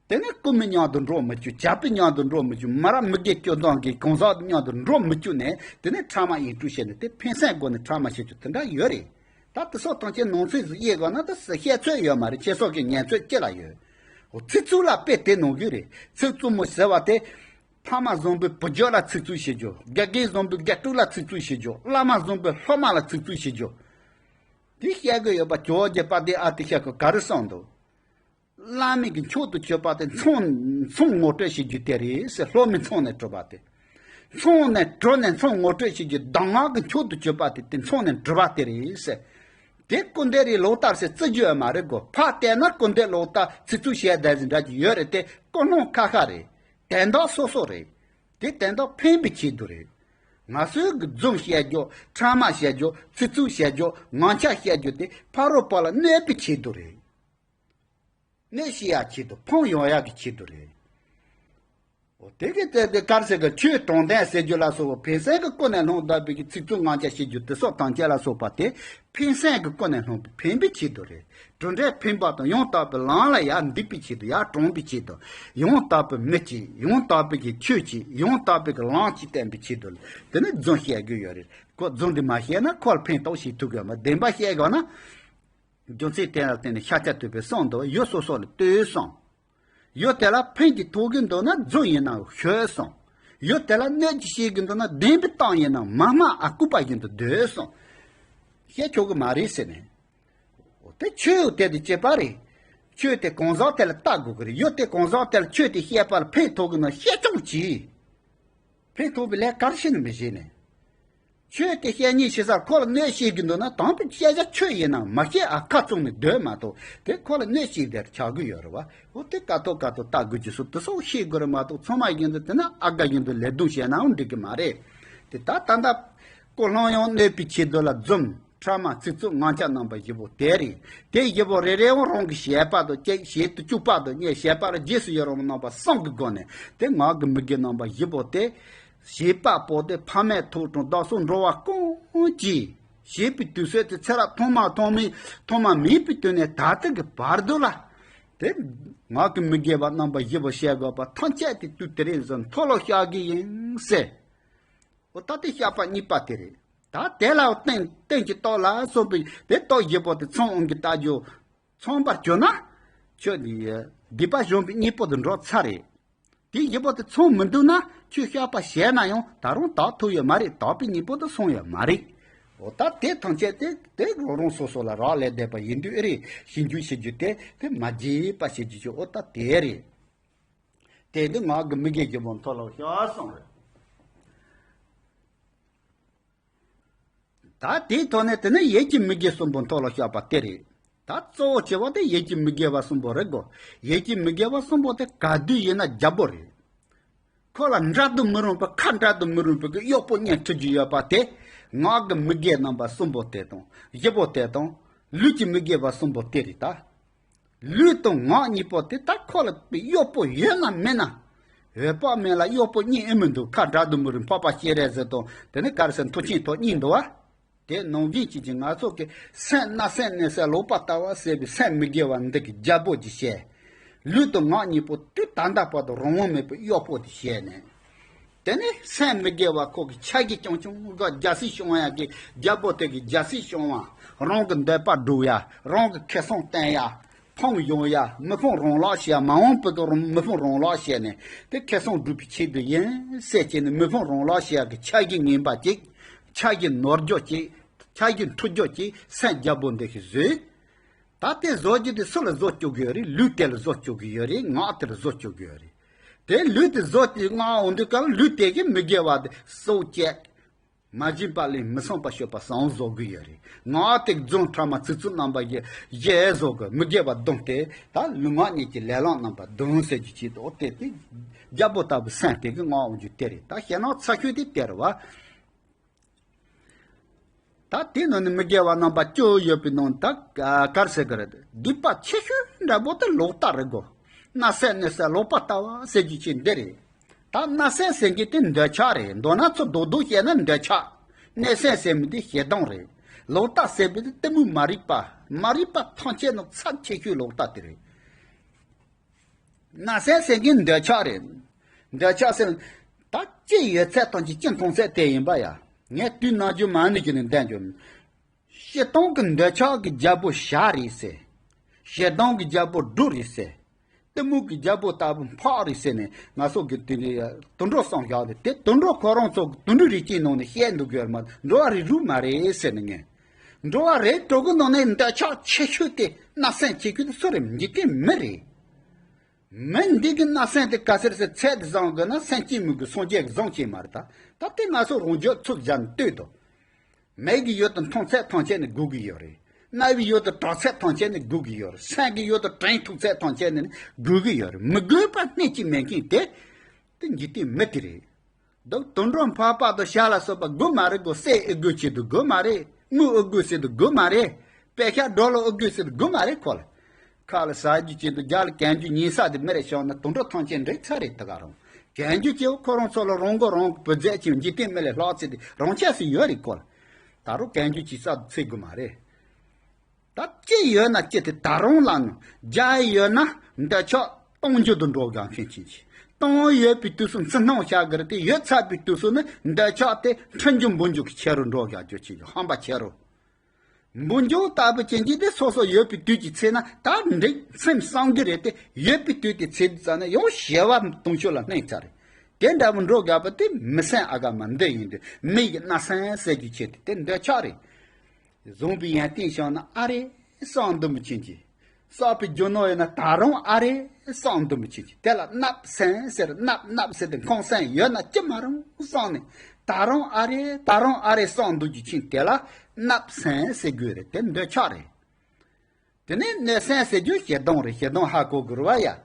དེ་ནས་རྐུན་མ་མཉམ་དུ་འགྲོ་མི་བཅུག་ཇག་པ་མཉམ་དུ་འགྲོ་མི་བཅུག་མ་རབས་མི་དགེ་སྤྱོད་སྡོམ་གྱི་གང་ཟག་མཉམ་དུ་འགྲོ་མི་བཅུག་ནས། དེ་ནས་ཕྲ་མ་དབྱེ་དཀྲུག་བྱས་ནས་དེ་ཕན་སེམས་སྒོ་ནས་ཕྲ་མ་བྱེད་རྒྱུ་དེ་འདྲ་ཡོད་རེད། ད་དེ་སོགས་ཐམས་ཅད་ནང་ཚུལ་ཟིག་དབྱེ་དགོས་ན་ད་ཟེར་བཤད་ཚོད་ཡོད་མ་རེད། ཁྱེད་སོགས་ཀྱི་ཉན་ཚོད་ཅི་ལ་ཡོད། འོ་ཚིག་རྩུབ་ལ་དཔེ་དེ་ནང་བཞིན་རེད། ཚིག་རྩུབ་མོ་ཟེར་བ་དེ། ཕ་མ་བཟང་པོའི་བུ་རྒྱུད་ལ་ཚིག་རྩུབ་བྱེད་རྒྱུ། དགེ་རྒན་བཟང་པོའི་དགེ་ཕྲུག་ལ་ཚིག་རྩུབ་བྱེད་རྒྱུ། བླ་མ་བཟང་པོའི་སློབ་མ་ལ་ཚིག་རྩུབ་བྱེད་རྒྱུ། དེ་བཤད་དགོས་ཡོད་པ། ཇོ་བོ་རྗེ་དཔལ་ལྡན་ཨ་ཏི་ཤ་ཁོས་ག་རེ་གསུངས་འདུག་བླ་མའི་གི་མཆོག་ཏུ་གྱུར་པ་དེ་མཚོན་མཚོན་ངོ་སྤྲོད་བྱེད་རྒྱུ་དེ་རེད་ཟེར། སློབ་མའི་མཚོན་ནས་གྲུབ་པ་དེ། མཚོན་ནས་གྲུབ་ནས་མཚོན་ངོ་སྤྲོད་བྱེད་རྒྱུ། གདམས་ངག་གི་མཆོག་ཏུ་གྱུར་པ་དེ་དེ་མཚོན་ནས་གྲུབ་པ་དེ་རེད་ཟེར། དེ་སྐུར་འདེབས་རེད་ལོག་ལྟ་ཟེར་བརྩི་རྒྱུ་ཡོད་མ་རེད་གོ། ཕར་བལྟས་ན་སྐུར་འདེབས་ལོག་ལྟ་ཚིག་རྩུབ་བཤད་བསྡད་ཟིན་འདྲ་ཅིག་ཡོད་རེད་དེ། ཀུན་སློང་ཁ་ཁ་རེད། དོན་དག་སོ་སོ་རེད། དེ་དོན་དག་ཕན་པའི་ཆེད་དུ་རེད། ང་ཚོའི་གི་རྫུན་བཤད་རྒྱུ། ཕྲ་མ་བཤད་རྒྱུ། ཚིག་རྩུབ་བཤད་རྒྱུ། ངང་ཆ་བཤད་རྒྱུ་དེ་ཕ་རོལ་པོ་ལ་གནོད་པའི་ཆེད་དུ་རེད། གནོད་བྱེད་ཡ་ཆེད་དུ། ཕམ་ཡོང་ཡ་གི་ཆེད་དུ་རེད། འོ་དེ་གི་དེ་དེ་གར་ཟེར་གི་ཆོས་དྲང་བདེན་ཟེར་རྒྱུ་ལ་སོགས་པ་ཕན་སེམས་ཀྱི་སྒོ་ནས་སློང་བདག་པའི་གི་ཚིག་རྩུབ་ངང་ཆ་བཤད་རྒྱུ་དེ་སོགས་ཐམས་ཅད་ལ་སོགས་པ་དེ་ཕན་སེམས་ཀྱི་སྒོ་ནས་སློང་བའི་ཕན་པའི་ཆེད་དུ་རེད། གྲུབ་འབྲས་ཕན་པ་དང་ཡང་དག་པའི་ལམ་ལ་ཡར་འདེགས་པའི་ཆེད་དུ། ཡར་དྲང་བའི་ཆེད་དུ། ཡང་དག་པའི་མི་གཅིག་ཡང་དག་པའི་གི་ཆོས་གཅིག་ཡང་དག་པའི་གི་ལམ་གཅིག་བསྟན་པའི་ཆེད་དུ་དེ་ནི་རྫུན་བཤད་རྒྱུ་ཡོད་རེད། ཁོ་རྫུན་འདི་མ་བཤད་ན་ཁོ་ལ་ཕན་ཐོགས་ཤིག་ཐུབ་ཀྱི་ཡོད་མ། བདེན་པ་བཤད་དགོས་ན། རྒྱུ་མཚན་དེ་ལ་བརྟེན་ནས་ཤཱཀྱ་ཐུབ་པས་གསུངས་འདུག་ཡུལ་སོ་སོ་ལ་ལྟོས་གསུངས། ཡུལ་དེ་ལ་ཕན་གྱི་ཐོགས་ཀྱི་འདུག་ན་རྫུན་ཡིན་ནའང་ཤོད་གསུངས། ཡུལ་དེ་ལ་གནོད་ཀྱི་བྱེད་ཀྱི་འདུག་ན་བདེན་པའི་གཏམ་ཡིན་ནའང་མ་སྨྲ་ཨ་ལྐུགས་པ་བཞིན་དུ་སྡོད་གསུངས། བཤད་ཆོག་གི་མ་རེད་ཟེར་ནས། འོ་དེ་ཆོས་དེ་དེ་བྱེད་པ་རེད། ཆོས་དེ་གང་ཟག་དེ་ལ་ལྟ་དགོས་ཀྱི་རེད། ཡུལ་དེ་གང་ཟག་དེ་ལ་ཆོས་དེ་བཤད་པ་ལ་ཕན་ཐོགས་ཀྱི་ན་བཤད་ཆོག་གི། ཕན་ཐོགས་པའི་ལས་ག་རེ་བྱས་ནས་མི་བྱེད་ནས། ཆོས་དེ་བཤད་ཉེས་བྱེད་སར་ཁོ་ལ་གནོད་བྱེད་ཀྱི་འདུག་ན་དམ་པའི་བཤད་བྱ་ཆོས་ཡིན་ནའང་མ་བཤད་ཨ་ཁ་བཙུམ་ནས་སྡོད་མ་གཏོགས་དེ་ཁོ་ལ་གནོད་བྱེད་དེར་ཆགས་ཀྱི་ཡོད་རེད་བ། འོ་དེ་ཀ་ཐོག་ཀ་ཐོག་ལྟ་དགོས་ཀྱི་སོ་དེ་སོགས་ཤེས་དགོས་རེད་མ་གཏོགས་ཚང་མ་བཞིན་དུ་དེ་ན་ཨ་དགའ་བཞིན་དུ་ལས་དོན་བྱས་ནའང་འགྲིག་གི་མ་རེད། དེ་ད་ད་ལྟ་ཀོ་ལྷང་ཡང་གནོད་པའི་ཆེད་དུ་ལ་རྫུན། ཕྲ་མ་ཚིག་རྩུབ་ངང་ཆ་རྣམ་པ་བཞི་པོ་དེ་རེད། དེ་བཞི་པོ་རེ་རེ་བ་རང་གི་བྱེད་པ་དང་གཅིག་བྱེད་དུ་བཅུག་པ་དང་གཉིས་བྱེད་པ་ལ་རྗེས་སུ་ཡི་རང་བ་རྣམ་པ་གསུམ་གྱི་སྒོ་ནས་དེ་ངག་གི་མི་དགེ་རྣམ་པ་བཞི་པོ་དེ། བྱེད་པ་པོ་དེ་ཕ་མས་ཐོག་དྲངས་བདག་སོགས་འགྲོ་བ་ཀུན་གྱིས་བྱེད་པའི་དུས་ཚོད་དེ་ཚེ་རབས་ཐོག་མ་ཐོག་མའི་ཐོག་མ་མེད་པའི་དུས་ནས་ད་ལྟ་གི་བར་དུ་ལ། དེ་ངག་གི་མི་དགེ་བ་རྣམ་པ་བཞི་པོ་བྱེད་དགོས་པ་ཐམས་ཅད་དེ་དུས་དེ་རིང་བཟོ་མཐོལ་ལོ་བཤགས་ཀྱི་ཡིན་ཟེར། འོ་ད་དེ་བཤགས་པ་གཉིས་པ་དེ་རེད། ད་དེ་ལ་བརྟེན་བརྟེན་གྱི་རྟོགས་ལ་སོགས་པའི་དེ་རྟོགས་བཞི་པོ་དེ་ཚང་འོང་གི་ལྟ་རྒྱུ། ཚང་བར་གྱུར་ན། ཁྱོད་ནི་སྡིག་པ་གཞོམ་པའི་གཉེན་པོ་དུ་འགྲོ་ཚར་རེད། དེ་བཞི་པོ་དེ་ཚང་མི་འདུག་ན་ཁྱོད་བཤགས་པ་བྱས་ན་ཡང་ད་རུང་དག་ཐུབ་ཡོད་མ་རེད། དག་པའི་གཉེན་པོ་དུ་སོང་ཡོད་མ་རེད། འོ་ད་དེ་ཐམས་ཅད་དེ་དེ་རང་རང་སོ་སོ་ལ་རག་ལས་བསྡད་པ་ཡིན་དུས་ཨེ་རེད། ཞིབ་འཇུག་བྱེད་རྒྱུ་དེ་དེ་མ་བརྗེད་པ་བྱེད་རྒྱུ་ཞིག་འོ་ད་དེ་རེད། དེ་དུས་ངག་གི་མི་དགེ་བཞི་པོ་མཐོལ་ལོ་བཤགས་སོང་རེད། ད་དེའི་ཐོག་ནས་དེ་ནས་ཡིད་ཀྱི་མི་དགེ་གསུམ་པོ་མཐོལ་ལོ་བཤགས་པ་དེ་རེད། ད་གཙོ་བོ་ཆེ་བ་དེ་ཡིད་ཀྱི་མི་དགེ་བ་གསུམ་པོ་རེད་གོ། ཡིད་ཀྱི་མི་དགེ་བ་གསུམ་པོ་དེ་ག་དུས་ཡིན་ན་རྒྱལ་པོ་རེད། ཁོ་ལ་འདྲ་དུ་མི་རུང་བའི་ཁ་འདྲ་དུ་མི་རུང་བའི་གཡོག་པོ་གཉེན་ཁྲིད་རྒྱུ་ཡོད་པ་དེ། ངག་གི་མི་དགེ་རྣམ་པ་གསུམ་པོ་དེ་དང་བཞི་པོ་དེ་དང་། ལུས་ཀྱི་མི་དགེ་བ་གསུམ་པོ་དེ་རེད་ད། ལུས་དང་ངག་གཉིས་པོ་དེ་ད་ཁོ་ལ་གཡོག་པོ་ཡོད་ན་མེད་ན། འོད་དཔག་མེད་ལ་གཡོག་པོ་གཉིས་ཨེ་མི་འདུག་ཁ་འདྲ་དུ་མི་རུང་འཕགས་པ་སྤྱན་རས་གཟིགས་དང་དེ་ནས་ག་རེ་ཟེར་མཐུ་ཆེན་ཐོག་གཉིས་འདུག་བ། དེ་ནང་བཞིན་གྱིས་ཀྱི་ང་ཚོ་གི་སེམས་བརྣབ་སེམས་གནོད་སེམས་ལོག་པར་ལྟ་བ་ཟེར་བའི་སེམས་མི་དགེ་བ་འདི་གི་རྒྱལ་པོ་གྱི་བཤད། ལུས་དང་ངག་གཉིས་པོ་དུས་ད་ལྟ་བར་དུ་རང་དབང་མེད་པའི་གཡོག་པོ་དེ་བཤད་ནས། དེ་ནས་སེམས་མི་དགེ་བ་ཁོ་གི་ཆ་གི་ཅུང་ཅུང་གི་རྒྱལ་སྲིད་སྐྱོང་ཡ་གི་རྒྱལ་པོ་དེ་གི་རྒྱལ་སྲིད་སྐྱོང་བ། རང་གི་འདོད་པ་སྒྲུབ་ཡ། རང་གི་ཁེ་བཟང་བསྟེན་ཡ། ཕམ་ཡོང་ཡ། མི་ཕམ་རང་ལག་ཤེས་ཡ། མ་འོངས་པའི་གི་རང་མི་ཕམ་རང་ལག་ཤེས་ནས་དེ་ཁེ་བཟང་སྒྲུབ་པའི་ཆེད་དུ་ཡིན་ཟེར་བྱས་ནས་མི་ཕམ་རང་ལག་ཤེས་ཡ་གི་ཆ་གི་ངན་པ་ཅིག་ཆ་གི་ནོར་འཇོག་ཅིག་ཆ་གི་འཁྲུ་འཇོག་ཅིག་སེམས་རྒྱལ་པོ་འདི་ཞིག་བཟོས། ད་དེ་བཟོ་རྒྱུ་དེ་སུ་ལ་བཟོ་བཅུག་གི་ཡོད་རེད། ལུས་དེ་ལ་བཟོ་བཅུག་གི་ཡོད་རེད། ངག་དེ་ལ་བཟོ་བཅུག་གི་ཡོད་རེད། དེ་ལུས་དེ་བཟོ་དེ་ངག་འོང་དུས་སྐབས་ལུས་དེ་གི་མི་དགེ་བ་དེ་སྲོག་བཅད། མ་བྱིན་པ་ལེན། མི་ཚངས་པ་སྤྱོད་པ་ཟུང་བཟོ་གི་ཡོད་རེད། ངག་དེ་རྫུན་ཕྲ་མ་ཚིག་རྩུབ་རྣམ་པ་བཞི་བཞི་བཟོ་གི་མི་དགེ་བ་བསྡོམས་ཏེ་ད་ལུས་ངག་གཉིས་ཀྱི་ལས་ལམ་རྣམ་པ་བདུན་ཟེར་གྱི་ཆེད་དུ་དེ་དེ་རྒྱལ་པོ་ལྟ་བུ་སེམས་དེ་གི་ངག་འོང་རྒྱུ་དེ་རེད། ད་ཞེད་སྣང་ཚ་ཤོས་དེ་དེ་རེད་བ། ད་དེ་ནང་ནས་མི་དགེ་བ་རྣམ་པ་བཅུ་ཡོད་པའི་ནང་ད་ག་རེ་ཟེར་གི་རེད། སྡིག་པ་ཆེ་ཤོས་འདྲ་པོ་དེ་ལོག་ལྟ་རེད་གོ། བརྣབ་སེམས་གནོད་སེམས་ལོག་པར་ལྟ་བ་ཟེར་རྒྱུ་ཅིག་འདི་རེད། ད་བརྣབ་སེམས་ཟེར་མཁན་དེ་འདོད་ཆགས་རེད། མདོར་ན་ཚུར་རྡོག་རྡོག་བཤད་ན་འདོད་ཆགས། གནོད་སེམས་ཟེར་མི་དེ་ཞེ་སྡང་རེད། ལོག་ལྟ་ཟེར་མི་དེ་གཏི་མུག་མ་རིག་པ། མ་རིག་པ་ཐམས་ཅད་ནང་ཚབས་ཆེ་ཤོས་ལོག་ལྟ་དེ་རེད། བརྣབ་སེམས་ཟེར་མཁན་འདོད་ཆགས་རེད། འདོད་ཆགས་ཟེར། ད་ཅི་ཡོད་ཚད་དང་ཅི་ཅི་མཐོང་ཚད་དེ་ཡིན་པ་ཡ། ངས་དུས་ནམ་རྒྱུན་མ་ཎི་བགྱིས་ནས་བསྡད་འགྱོ། སྤྱིར་བཏང་གི་འདོད་ཆགས་ཀྱི་རྒྱལ་པོ་ཞྭ་རེད་ཟེར། ཞེ་སྡང་གི་རྒྱལ་པོ་འབྲུ་རེད་ཟེར། གཏི་མུག་གི་རྒྱལ་པོ་ལྟ་བུ་འཕགས་རེད་ཟེར་ནས་ང་ཚོ་གི་དེ་ནས་དུད་འགྲོ་བསམ་བཞག་ནས་དེ་དུད་འགྲོ་ཁོ་རང་ཚོ་དུད་འགྲོའི་རིགས་ཀྱི་ནང་ནས་བཤད་འདུག་གི་ཡོད་མ། འགྲོ་བ་རིགས་དྲུག་མ་རེད་ཟེར་ནས་ངས། འགྲོ་བ་རིགས་དྲུག་གི་ནང་ནས་འདོད་ཆགས་ཆེ་ཤོས་དེ་བརྣབ་སེམས་ཆེ་ཤོས་དེ་སུ་རེད། འཇིག་རྟེན་མི་རེད། མི་འདི་གི་བརྣབ་སེམས་དེ་ག་ཟེར་ཟེར་ཚད་དེ་བཟང་དགོས་ན་སེམས་ཅན་མི་དགོས། སངས་རྒྱས་ཀྱི་བཟང་ཅན་མ་རེད་ད། ད་དེ་ང་ཚོ་རང་རྒྱུད་ཚུར་སྦྱར་ནས་ལྟོས་དང་། མི་གི་ཡུལ་དུ་མཐོང་ཚད་ཐམས་ཅད་ནས་སྒུག་གི་ཡོད་རེད། རྣ་བའི་ཡུལ་དུ་གྲགས་ཚད་ཐམས་ཅད་ནི་དགོས་ཀྱི་ཡོད་རེད། སེམས་ཀྱི་ཡུལ་དུ་དྲན་ཐུབ་ཚད་ཐམས་ཅད་ནི་དགོས་ཀྱི་ཡོད་རེད། མི་དགོས་པ་སྣེ་གཅིག་མེད་མཁན་དེ། དེ་འཇིག་རྟེན་མི་དེ་རེད། འདུག་དུད་འགྲོ་འཕགས་པ་དང་བྱ་ལ་སོགས་པ་དགོས་མ་རེད་གོ། སྲས་ཨེ་དགོས་ཆེད་དུ་དགོས་མ་རེད། དངུལ་ཨེ་དགོས་ཟེར་དུ་དགོས་མ་རེད། པད་ཤག་ཌོ་ལར་ཨེ་དགོས་ཟེར་དུ་དགོས་མ་རེད་ཁོ་ལ། ཁ་ལ་ཟ་རྒྱུ་ཆེད་དུ། རྒྱ་ལ་གན་རྒྱུ་ཉན་ས་དེ་མི་རེད་བྱུང་ན་དུད་འགྲོ་ཐམས་ཅད་འགྲིག་ཚར་རེད། དེ་ག་རང་གན་རྒྱུ་ཆེ་བོ་ཁོ་རང་ཚོ་ལ་རང་མགོ་རང་གི་བུ་རྫས་ཀྱི་འཇིག་རྟེན་མི་ལས་ལྷག་ཚེ་དེ་རང་ཆས་སུ་ཡོད་རེད་ཁོ་ལ། ད་རུང་གན་རྒྱུ་ཆེ་ས་དུ་ཚེ་དགོས་མ་རེད། ད་ཅི་ཡོད་ན་ཅི་དེ་ད་རུང་ལ་ནི་རྒྱ་ཡོད་ན་འདོད་ཆགས་གཏོང་རྒྱུ་དུ་འགྲོ་ག་མཁན་ཆེན་གྱི་གཏོང་ཡོད་པའི་དུས་སུ་འཚེར་སྣང་བྱ་དགོས་རེད་དེ། ཡོད་ཚར་བའི་དུས་སུ་ནི་འདོད་ཆགས་དེ་འཁྲུན་རྒྱུ་འབུད་རྒྱུ་གི་ཆེ་རུ་འགྲོ་ག་རྒྱུ་ཆེ་གི་ཧམ་པ་ཆེ་རུ། འབུད་རྒྱུ་ལྟ་བུ་ཅན་གྱི་དེ་སོ་སོ་ཡོད་པའི་དུས་ཀྱི་ཚེ་ན་ད་འགྲིག་སེམས་བསམ་གི་རེད་དེ། ཡོད་པའི་དུས་དེ་ཚེ་ཙ་ནི་ཡང་ཞེ་བ་དུང་ཕྱུར་ལ་སྣང་ཚར་རེད། དེ་འདྲ་བོ་འགྲོ་དགོས་པ་དེ་མི་སེམས་ཨ་ག་མ་འདི་ཡིན་དུས་མི་ཡི་སྣ་སེམས་ཟེར་རྒྱུ་ཆེ་དེ་དེ་འདོད་ཆགས་རེད། བཟུང་བའི་ཡོན་ཏན་བྱུང་ན་ཨ་རེ་བསམ་འདུན་པ་ཅན་གྱི། བསགས་པའི་རྒྱུ་ནོར་ཡོད་ན་ད་རུང་ཨ་རེ་བསམ་འདུན་པ་ཅན་གྱི། དེ་ལ་བརྣབ་སེམས་ཟེར། བརྣབ་བརྣབ་ཟེར་ཏེ་འཁོན་སེམས་ཡོད་ན་ཅི་མ་རུང་བསམ་ནས་ད་རུང་ཨ་རེ་ད་རུང་ཨ་རེ་བསམ་འདུན་རྒྱུ་ཅན་དེ་ལ་བརྣབ་སེམས་ཟེར་དགོས་རེད། དེ་འདོད་ཆགས་རེད། དེ་ནས་གནོད་སེམས་ཟེར་རྒྱུ་ཞེ་སྡང་རེད། ཞེ་སྡང་ཧ་གོ་དགོས་རེད་བ་ཡ།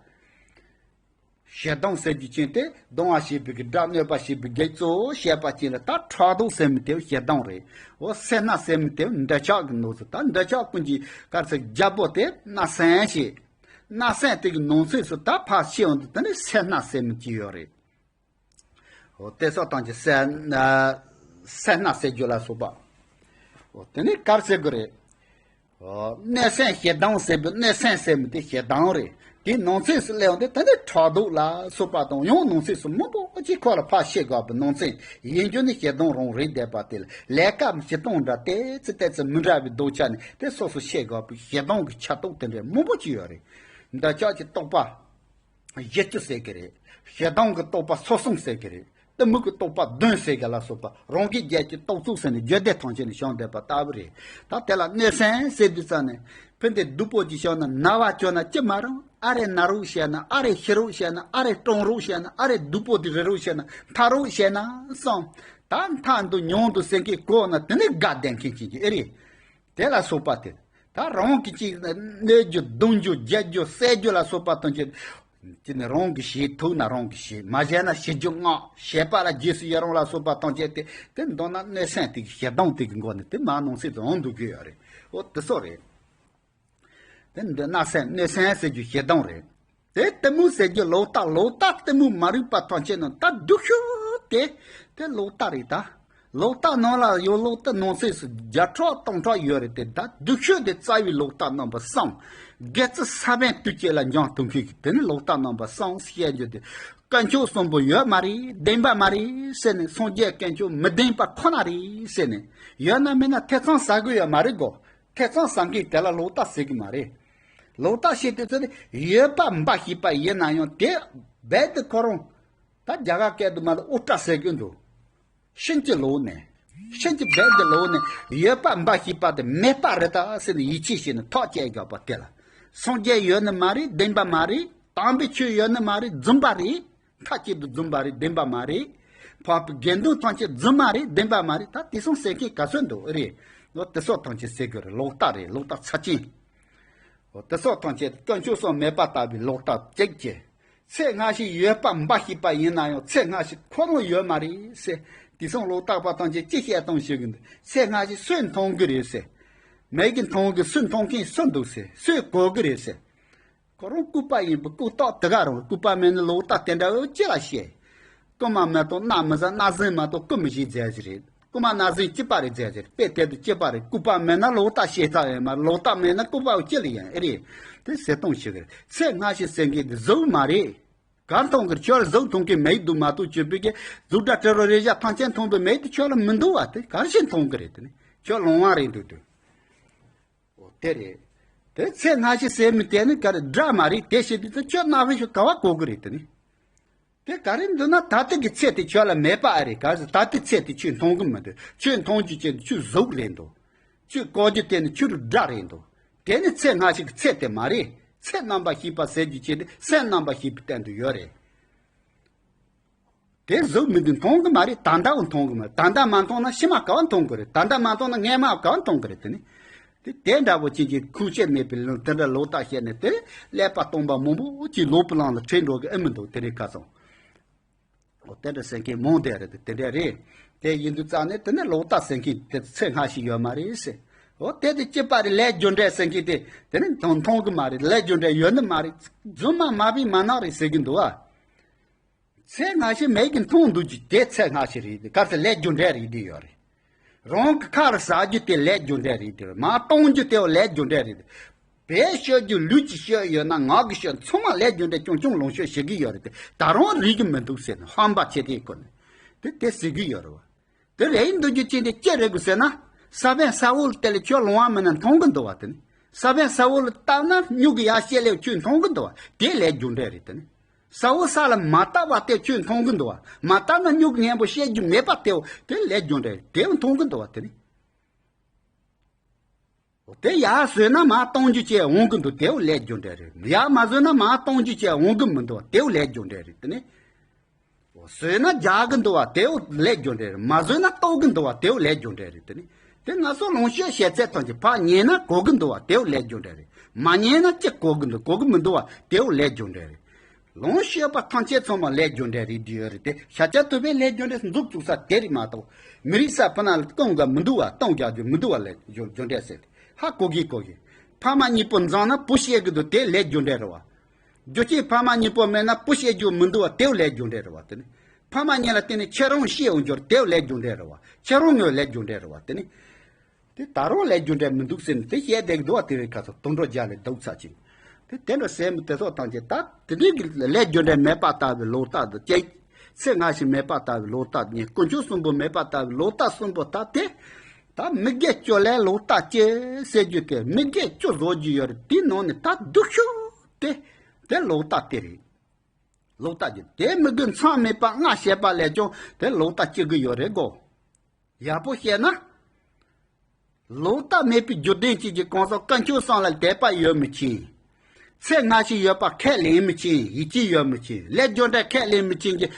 ཞེ་སྡང་ཟེར་རྒྱུ་ཅན་དེ་སྡང་བ་བྱེད་པའི་གི་དགྲ། གནོད་པ་བྱེད་པའི་གེགས། གཙོ་བོ་བྱེད་པ་ཅན་ལ་ད་ཕྲག་དོག་ཟེར་མི་དེ་ཞེ་སྡང་རེད། འོ་སེར་སྣ་ཟེར་མི་དེ་འདོད་ཆགས་ཀྱི་ནོར་ཟེར། ད་འདོད་ཆགས་ཀུན་གྱི་ག་རེ་ཟེར་རྒྱལ་པོ་དེ་སྣ་སེམས་ཞེས། སྣ་སེམས་དེ་གི་ནང་ཚན་སུ་ད་ཕར་ཕྱེ་འོང་དུས་དེ་ནི་སེར་སྣ་ཟེར་མི་གཅིག་ཡོད་རེད། འོ་དེ་སོགས་དང་གྱི་སེར་སྣ་སེར་སྣ་ཟེར་རྒྱུ་ལ་སོགས་པ། འོ་དེ་ནི་ག་རེ་ཟེར་དགོས་རེད། གནོད་སེམས་ཞེ་སྡང་ཟེར་བའི་གནོད་སེམས་ཟེར་མི་དེ་ཞེ་སྡང་རེད། དེའི་ནང་ཚན་སུ་སླེབས་འོང་དུས་དེ་ནི་ཕྲག་དོག་ལ་སོགས་པ་དང་ཡང་ནང་ཚན་སུ་མང་པོ་ཅིག་ཁོ་ལ་ཕར་ཕྱེ་དགོས་པའི་ནང་ཚན་ཡིན་རྒྱུ་ནི་ཞེ་སྡང་རང་རེད་བསྡད་པ་དེ་ལ་ལས་ཀ་བྱེད་སྟངས་འདྲ་ཏོག་ཙམ་ཏོག་ཙམ་མི་འདྲ་བའི་ལྡོག་ཆ་ནི་དེ་སོ་སོ་ཕྱེ་དགོས་པའི་ཞེ་སྡང་གི་ཆ་རྟོགས་དེ་འདྲ་མང་པོ་ཅིག་ཡོད་རེད། འདོད་ཆགས་ཀྱི་རྟོག་པ། བཞི་བཅུ་ཟེར་གི་རེད། ཞེ་སྡང་གི་རྟོག་པ་སོ་གསུམ་ཟེར་གི་རེད། གཏི་མུག་གི་རྟོག་པ་བདུན་ཟེར་གི་ལ་སོགས་པ་རང་གི་རྒྱལ་གྱི་རྟོག་ཚོགས་ཟེར་ནས་རྒྱུད་སྡེ་ཐམས་ཅད་ནས་བྱུང་བསྡད་པ་ལྟ་བུ་རེད། ད་དེ་ལ་གནོད་སེམས་ཟེར་དུས་ཙམ་ནས་ཕན་བདེ་སྡུག་པོ་ཅིག་བྱུང་ན་ན་བ་བྱུང་ན་ཅི་མ་རུང་ཨ་རེ་ན་རོགས་བྱས་ན་ཨ་རེ་ཤི་རོགས་བྱས་ན་ཨ་རེ་གྲོངས་རོགས་བྱས་ན་ཨ་རེ་སྡུག་པོ་དེ་རེ་རོགས་བྱས་ན་མཐའ་རོགས་བྱས་ན་བསམ། ད་མཐའ་འདུག་མྱོང་འདུག་སེམས་ཀྱི་གོ་ན་དེ་ནི་དགའ་ལྡན་མཁན་ཅན་གྱི་ཨེ་རེད། དེ་ལ་སོགས་པ་སྟེ། ད་རང་གི་ཅིག་གནོད་རྒྱུ་རྡུང་རྒྱུ་རྒྱག་རྒྱུ་བསད་རྒྱུ་ལ་སོགས་པ་དང་བཅས། ཅི་ནས་རང་གིས་བྱེད་ཐུབ་ན་རང་གིས་བྱེད། མ་བྱས་ན་བྱེད་རྒྱུ་ངག་བྱས་པ་ལ་རྗེས་སུ་ཡི་རང་ལ་སོགས་པ་དང་བཅས་ཏེ་དེ་མདོར་ན་གནོད་སེམས་དེ་གི་ཞེ་སྡང་དེ་གི་མགོ་ནས་དེ་མ་ནང་སེམས་དུ་འོང་འདུག་གི་ཡོད་རེད། འོ་དེ་སོགས་རེད། དེ་འདི་གནོད་སེམས་གནོད་སེམས་ཟེར་རྒྱུ་ཞེ་སྡང་རེད། དེ་གཏི་མུག་ཟེར་རྒྱུ་ལོག་ལྟ། ལོག་ལྟ་གཏི་མུག་མ་རིག་པ་ཐམས་ཅད་ནང་ད་སྡུག་ཤོས་དེ་དེ་ལོག་ལྟ་རེད་ད། ལོག་ལྟ་ནང་ལ་ཡོད་ལོག་ལྟ་ནང་གསེས་སུ་བརྒྱ་ཕྲག་སྟོང་ཕྲག་ཡོད་རེད་དེ། ད་སྡུག་ཤོས་དེ་རྩ་བའི་ལོག་ལྟ་རྣམ་པ་གསུམ། དགེ་ཚུལ་ས་བོན་དུས་གཅིག་ལ་འབྱུང་ཐུབ་མཁན་གྱི་དེ་ནི་ལོག་ལྟ་རྣམ་པ་གསུམ་བཤད་རྒྱུ་དེ། དཀོན་མཆོག་གསུམ་པོ་ཡོད་མ་རེད་བདེན་པ་མ་རེད་ཟེར་ནས་སངས་རྒྱས་དཀོན་མཆོག་མི་བདེན་པ་ཁོ་ན་རེད་ཟེར་ནས་ཡོད་ན་མེད་ན་ཐེ་ཚོམ་ཟ་དགོས་ཡོད་མ་རེད་གོ། ཐེ་ཚོམ་ཟ་མཁན་དེ་ལ་ལོག་ལྟ་ཟེར་གི་མ་རེད། ལོག་ལྟ་བྱེད་དུས་ཚོད་ནི་ཡོད་པ་འབའ་ཞིག་པ་ཡིན་ན་ཡང་དེ་རྦད་དེ་ཁོ་རང་ད་རྒྱ་གར་སྐད་དུ་མ་ལ་ཨོ་ཏྲ་ཟེར་གི་འདུག་ཕྱིན་ཅི་ལོག་ནས། ཕྱིན་ཅི་རྦད་དེ་ལོག་ནས་ཡོད་པ་འབའ་ཞིག་པ་དེ་མེད་པ་རེད་ད་ཟེར་ནས་ཡིད་ཆེས་བྱས་ནས་ཐག་བཅད་དགོས་པ་དེ་ལ། སངས་རྒྱས་ཡོད་ནི་མ་རེད་བདེན་པ་མ་རེད། དམ་པའི་ཆོས་ཡོད་ནི་མ་རེད་རྫུན་པ་རེད། མཐའ་གཅིག་ཏུ་རྫུན་པ་རེད་བདེན་པ་མ་རེད། འཕགས་པའི་དགེ་འདུན་ཐམས་ཅད་རྫུན་མ་རེད་བདེན་པ་མ་རེད། ད་དེ་སོང་ཟེར་མཁན་ག་ཚོད་འདུག་ཨེ་རེད། ལོ་དེ་སོགས་ཐམས་ཅད་ཟེར་དགོས་རེད། ལོག་ལྟ་རེད། ལོག་ལྟ་ཚབས་ཆེན། འོ་དེ་སོགས་ཐམས་ཅད་དཀོན་མཆོག་གསུམ་མེད་པ་ལྟ་བུའི་ལོག་ལྟ་གཅིག་བྱས། ཚེ་སྔ་ཕྱི་ཡོད་པ་འབའ་ཞིག་པ་ཡིན་ན་ཡང་ཚེ་སྔ་ཕྱི་ཁོ་རང་ཡོད་མ་རེད་ཟེར། དེ་སོང་ལོག་ལྟ་པ་ཐམས་ཅད་ཅི་བཤད་སྟངས་ཤིག་གི་འདུག་ཚེ་སྔ་ཕྱི་སུས་མཐོང་གི་རེད་ཟེར། མིག་གིས་མཐོང་གི་སུས་མཐོང་མཁན་སུ་འདུག་ཟེར། སུས་གོ་གི་རེད་ཟེར། ཁོ་རང་ལྐུགས་པ་ཡིན་པའི་ལྐུགས་རྟགས་དེ་ག་རང་ལྐུགས་པ་མེད་ན་ལོག་ལྟ་དེ་འདྲ་འོ་ཅི་ལ་བཤད། རྐུན་མ་མི་གཏོང་སྣ་མི་ཟ་སྣ་ཟན་མ་གཏོགས་རྐུ་མི་ཤེས་རྫས་ཞིག་རེད། རྐུན་མ་སྣ་ཟན་སྐྱིད་པ་རེད་རྫས་ཞིག་རེད། དཔེ་དེ་དུ་སྐྱིད་པ་རེད། ལྐུགས་པ་མེད་ན་ལོག་ལྟ་བཤད་ཐབས་ཡོད་མ་རེད། ལོག་ལྟ་མེད་ན་ལྐུགས་པ་འོ་ཅི་ལ་ཡིན་ཨེ་རེད། དེ་ཟེར་སྟངས་ཤིག་རེད། ཚེ་སྔ་ཕྱི་ཟེར་མཁན་དེ་གཟུགས་མ་རེད། གར་མཐོང་གི་རེད། ཁྱོད་ལ་གཟུགས་མཐོང་མཁན་མིག་འདུག་མ་གཏོགས་བཅོས་པའི་གི་གཟུགས་སྒྲ་དྲི་རོ་རེག་བྱ་ཐམས་ཅད་མཐོང་བའི་མིག་དེ་ཁྱོད་ལ་མི་འདུག་བ། དེ་གར་ཞིག་མཐོང་གི་རེད། དེ་ནི་ཁྱོད་ལོང་བ་རེད་འདུག་དུས། འོ་དེ་རེད། དེ་ཚེ་སྔ་ཕྱི་ཟེར་མི་དེ་ནི་ག་རེ་སྒྲ་མ་རེད། དེ་བྱེད་དུས་ད་ཁྱོད་སྣ་ཧི་ཤོ་ག་བ་གོ་གི་རེད། དེ་ནི། དེ་ག་རེ་འདུག་ན་ད་ལྟ་གི་ཚེ་དེ་ཁྱོད་ལ་མེད་པ་ཨ་རེད། ག་ཟེར་ད་ལྟའི་ཚེ་དེ་ཁྱོད་མཐོང་གི་མི་འདུག་ཁྱོད་མཐོང་རྒྱུ་ཅན་དེ་ཁྱོད་གཟུགས་རེད་འདུག་ཁྱོད་གོ་རྒྱུ་དེ་ནི་ཁྱོད་སྒྲ་རེད་འདུག་དེ་ནི་ཚེ་སྔ་ཕྱི་གི་ཚེ་དེ་མ་རེད། ཚེ་རྣམ་པར་ཤེས་པ་ཟེར་རྒྱུ་ཅན་དེ་སེམས་རྣམ་པར་ཤེས་པའི་སྟེང་དུ་ཡོད་རེད། དེ་གཟུགས་མི་འདུག་མཐོང་གི་མ་རེད། ད་ལྟ་བ་མཐོང་གི་མ་རེད། ད་ལྟ་མ་མཐོང་ན་ཕྱི་མ་ག་བ་མཐོང་གི་རེད། ད་ལྟ་མ་མཐོང་ན་སྔས་མ་ག་བ་མཐོང་གི་རེད། དེ་ནི། དེ་དེ་འདྲ་པོ་ཅིག་གི་ཁུངས་སྐྱེལ་མེད་པའི་ལུང་དེ་འདྲ་ལོག་ལྟ་བཤད་ནས་དེ་ཀླད་པ་སྟོང་པ་མང་པོ་ཅིག་ལོག་པའི་ལམ་ལ་ཁྲིད་འགྲོ་གི་ཨེ་མི་འདུག་དེ་རིང་ཁ་སང་། འོ་དེ་འདྲ་ཟེར་མཁན་མང་དེ་རེད། དེ་དེ་འདྲ་རེད། དེ་ཡིན་དུས་ཙང་ནས་དེ་ནས་ལོག་ལྟ་ཟེར་མཁན་དེ་ཚད་སྔ་ཞིག་ཡོད་མ་རེད་ཟེར། འོ་དེ་དེ་གཅིག་པ་རེད། ལས་རྒྱུ་འབྲས་ཟེར་མཁན་དེ་དེ་ནས་མཐོང་མཐོང་གི་མ་རེད། ལས་རྒྱུ་འབྲས་ཡོད་ནི་མ་རེད། རྫུན་མ་མ་བི་མ་ནག་རེད་ཟེར་གི་འདུག་ཨ། ཚད་སྔ་ཕྱི་མེད་ཀི་མཐོང་འདུག་ཅིག་དེ་ཚད་སྔ་ཕྱི་རེད། གལ་སྲིད་ལས་རྒྱུ་འབྲས་རེད་དེ་ཡོད་རེད། རང་གི་ཁ་ལ་ཟ་རྒྱུ་དེ་ལས་རྒྱུ་འབྲས་རེད་དེ། མ་གཏོང་རྒྱུ་དེའོ་ལས་རྒྱུ་འབྲས་རེད་དེ། བའི་ཤོད་རྒྱུ་ལུས་ཀྱི་ཤོད་ཡོད་ན་ངག་གི་ཤོད་ཚང་མ་ལས་རྒྱུ་འབྲས་ཆུང་ཆུང་ལོངས་སྤྱོད་བྱེད་ཀྱི་ཡོད་རེད་དེ། ད་རུང་རིག་གི་མི་འདུག་ཟེར་ནས་ཧམ་པ་ཆེ་དེའི་སྐོར་ནས་དེ་དེ་ཟེར་གི་ཡོད་རེད་བ། དེ་རེད་འདུག་རྒྱུ་ཅི་འདི་ཅི་རེད་དགོས་ཟེར་ན། ས་བོན་ས་འོག་ལ་བལྟས་ལ་ཁྱོད་ལོང་བ་མིན་ན་མཐོང་གི་འདུག་བ། དེ་ནི་ས་བོན་ས་འོག་ལ་བལྟས་ན་སྨྱུག་གི་ཡར་བཤད་ལས་ཁྱོད་མཐོང་གི་འདུག་བ། དེ་ལས་རྒྱུ་འབྲས་རེད། དེ་ནི་ས་འོག་ས་ལ་མ་བལྟས་པ་དེ་ཁྱོད་མཐོང་གི་འདུག་བ། མ་བལྟས་ན་སྨྱུག་གི་སྔོན་པོ་བཤད་རྒྱུ་མེད་པ་དེའོ་དེ་ལས་རྒྱུ་འབྲས་རེད། དེའོ་མཐོང་གི་འདུག་བ། དེ་ནི། དེ་ཡར་བཟོས་ན་མར་གཏོང་རྒྱུ་བཅས་འོང་གི་འདུག་དེའོ་ལས་རྒྱུ་འབྲས་རེད། ཡར་མ་བཟོས་ན་མར་གཏོང་རྒྱུ་བཅས་འོང་གི་མི་འདུག་དེའོ་ལས་རྒྱུ་འབྲས་རེད། དེ་ནི། བཟོས་ན་རྒྱག་གི་འདུག་བ། དེའོ་ལས་རྒྱུ་འབྲས་རེད། མ་བཟོས་ན་ལྟོགས་གི་འདུག་བ། དེའོ་ལས་རྒྱུ་འབྲས་རེད། དེ་ནི། དེ་ང་ཚོ་ལོངས་སྤྱོད་བྱེད་ཚད་ཐམས་ཅད་ཕར་ཉལ་ན་གོ་གི་འདུག་བ། དེའོ་ལས་རྒྱུ་འབྲས་རེད། མ་ཉལ་ན་ཅི་གོ་གི་འདུག་གོ་གི་མི་འདུག་བ། དེའོ་ལས་རྒྱུ་འབྲས་རེད། ལོངས་སྤྱོད་པ་ཐམས་ཅད་ཚང་མ་ལས་རྒྱུ་འབྲས་རེད་དེ་ཡོད་རེད་དེ། ཤཱཀྱ་ཐུབ་པས་ལས་རྒྱུ་འབྲས་འཛུགས་བཅུག་ས་དེ་རེད་མ་གཏོགས། མི་རིགས་ས་ཕུ་ན་ལ་སྐུང་ག་མི་འདུག་བ། གཏོང་རྒྱག་རྒྱུ་མི་འདུག་བ། ལས་རྒྱུ་རྒྱུ་འབྲས་ཟེར་ཧ་གོ་གི་གོ་གི། ཕ་མ་གཉིས་པོ་འཛོམས་ན་བུ་སྐྱེ་གི་འདུག་དེ་ལས་རྒྱུ་འབྲས་རེད་བ། རྒྱུ་རྐྱེན་ཕ་མ་གཉིས་པོ་མེད་ན་བུ་སྐྱེ་རྒྱུ་མི་འདུག་བ། དེའོ་ལས་རྒྱུ་འབྲས་རེད་བ། དེ་ནི་ཕ་མ་གཉིས་ལ་བརྟེན་ནས་ཁྱེད་རང་སྐྱེ་འོང་རྒྱུར་དེའོ་ལས་རྒྱུ་འབྲས་རེད་བ། ཁྱེད་རང་ངོས་ལས་རྒྱུ་འབྲས་རེད་བ། དེ་ནི། དེ་ད་རུང་ལས་རྒྱུ་འབྲས་མི་འདུག་ཟེར་ནས་དེ་བཤད་བསྡད་ཀྱི་འདུག་བ། དེ་རིང་ཁ་སང་དུད་འགྲོ་རྒྱ་ལས་སྡུག་ཚ་ཅིག་དེ་དེ་འདྲ་ཟེར་མི་དེ་ཚོ་ཐམས་ཅད་ད་དེ་འདྲའི་གི་ལས་རྒྱུ་འབྲས་མེད་པ་ལྟ་བུའི་ལོག་ལྟ་དང་བཅས། ཚེ་སྔ་ཕྱི་མེད་པ་ལྟ་བུའི་ལོག་ལྟ་གཉིས། དཀོན་མཆོག་གསུམ་པོ་མེད་པ་ལྟ་བུའི་ལོག་ལྟ་གསུམ་པོ་ད་དེ། ད་མི་དགེ་བཅུ་ལས་ལོག་ལྟ་གཅིག་ཟེར་རྒྱུ་དེ་མི་དགེ་བཅུ་བཟོ་རྒྱུ་ཡོད་རེད། དེའི་ནང་ནས་ད་སྡུག་ཤོས་དེ་དེ་ལོག་ལྟ་དེ་རེད། ལོག་ལྟ་གཅིག་དེ་མི་དགེ་མཚམས་མེད་པ་ལྔ་བྱས་པ་ལས་ཀྱང་དེ་ལོག་ལྟ་གཅིག་གི་ཡོད་རེད་གོ། ཡག་པོ་བཤད་ན། ལོག་ལྟ་མེད་པའི་རྒྱུ་ལྡན་གཅིག་གི་གང་ཟག་དཀོན་མཆོག་གསུམ་ལ་དད་པ་ཡོད་མི་ཕྱིན། ཚེ་སྔ་ཕྱི་ཡོད་པ་ཁས་ལེན་མི་ཕྱིན། ཡིད་ཆེས་ཡོད་མི་ཕྱིན། ལས་རྒྱུ་འབྲས་ཁས་ལེན་མི་ཕྱིན་གྱི་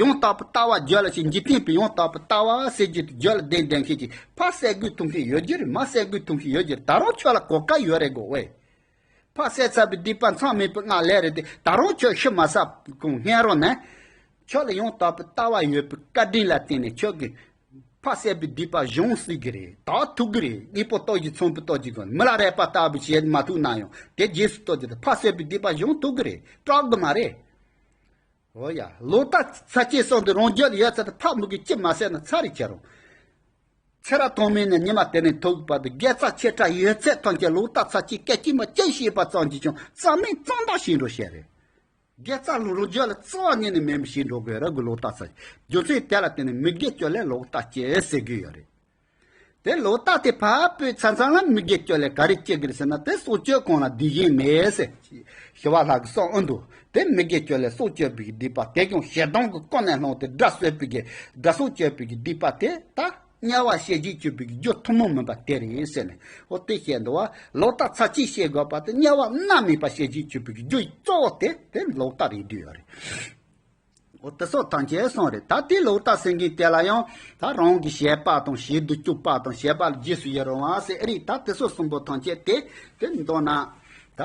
ཡང་དག་པའི་ལྟ་བ་རྒྱུད་ལ་ཞིག་འཇིག་རྟེན་པའི་ཡང་དག་པའི་ལྟ་བ་ཟེར་རྒྱུ་དེ་རྒྱུད་ལ་ལྡན་ལྡན་མཁན་གྱི་ཕ་བསད་དགོས་ཐུག་མཁན་ཡོད་རྒྱུ་རེད། མ་བསད་དགོས་ཐུག་མཁན་ཡོད་རྒྱུ་རེད། ད་རུང་ཁྱོད་ལ་གོ་སྐབས་ཡོད་རེད་གོ་ཝེ། ཕ་བསད་ཚར་བའི་སྡིག་པ་མཚམས་མེད་པའི་ལྔ་ལས་རེད་དེ། ད་རུང་ཁྱོད་ཤི་མ་ཚར་གོང་སྔོན་རོགས་ནས། ཁྱོད་ལ་ཡང་དག་པའི་ལྟ་བ་ཡོད་པའི་བཀའ་དྲིན་ལ་བརྟེན་ནས་ཁྱོད་ཀྱིས་ཕ་བསད་པའི་སྡིག་པ་གཞོམ་སྲིད་ཀྱི་རེད། དག་ཐུབ་ཀྱི་རེད། དངོས་པོ་ལྟོ་གཅིག་ཚོང་པའི་ལྟོ་གཅིག་གོ་མི་ལ་རས་པ་ལྟ་བུ་བྱེད་མ་ཐུབ་ན་ཡང་དེ་རྗེས་སུ་ལྟོ་གཅིག་དང་ཕ་བསད་པའི་སྡིག་པ་གཞོམ་ཐུབ་ཀྱི་རེད། སྐྲག་གི་མ་རེད། འོ་ཡ། ལོག་ལྟ་ཚར་གཅིག་སོང་དུས་རང་རྒྱུད་ལ་ཡོད་ཚད་དེ་ཕ་མི་དགེ་གཅིག་མ་བསད་ན་ཚར་རེད་ཁྱེད་རང་། ཚེ་རབས་ཐོག་མེད་ནས་ཉི་མ་དེ་ནས་ཐུག་པ་དེ་དགེ་རྩ་ཆེ་ཕྲ་ཡོད་ཚད་ཐམས་ཅད་ལོག་ལྟ་ཚར་གཅིག་སྐད་ཅིག་མ་གཅིག་ཤེས་པ་ཙམ་གྱིས་ཀྱང་རྩ་མེད་གཙང་དག་བྱེད་འགྲོ་བཤད་རེད། དགེ་རྩ་ལུ་རུ་རྒྱུད་ལ་རྩ་བ་ཉིད་ནས་མེད་པ་བྱེད་འགྲོ་དགོས་ར་གི་ལོག་ལྟ་ཚར་གཅིག་རྒྱུ་མཚན་དེ་ལ་བརྟེན་ནས་མི་དགེ་བཅུ་ལས་ལོག་ལྟ་སྐྱེ་ཟེར་གི་ཡོད་རེད། དེ་ལོག་ལྟ་དེ་ཕར་སྤོས་ཚར་ཚར་ལ་མི་དགེ་བཅུ་ལས་ག་རེ་སྐྱེ་གི་རེད་ཟེར་ན། དེ་སྲོག་གཅོད་གང་ལ་སྡིག་གཞན་མེད་ཟེར། ཞི་བ་ལྷ་གི་གསུང་ཨ་འདུག་དེ་མི་དགེ་བཅུ་ལས་སྲོག་གཅོད་པའི་སྡིག་པ་དེ་ཀྱང་ཞེ་སྡང་གི་ཀུན་ནས་བསླངས་ཏེ་དགྲ་གསོད་པའི་གི་དགྲ་སྲོག་གཅོད་པའི་གི་སྡིག་པ་དེ་ད་དམྱལ་བ་ཞེ་གཅིག་སྤྱོད་པའི་གི་རྒྱུ་ཐུན་མོང་མིན་པ་དེ་རེད་ཟེར་ནས་འོ་དེ་བཤད་འདུག་བ། ལོག་ལྟ་ཚར་གཅིག་བྱེད་དགོས་པ་དེ་དམྱལ་བ་མནར་མེད་པ་ཞེ་གཅིག་སྤྱོད་པའི་གི་རྒྱུ་གཙོ་བོ་དེ་དེ་ལོག་ལྟ་རེད་བསྡུས་ཡོད་རེད། འོ་དེ་སོགས་ཐམས་ཅད་གསུངས་རེད། ད་དེ་ལོག་ལྟ་ཟེར་མཁན་དེ་ལ་ཡང་ད་རང་གི་བྱེད་པ་དང་བྱེད་དུ་བཅུག་པ་དང་བྱེད་པ་ལ་རྗེས་སུ་ཡི་རང་བ་ཟེར་ཨེ་རེད། ད་དེ་སོགས་གསུམ་པོ་ཐམས་ཅད་དེ་དེ་མདོར་ན་ད་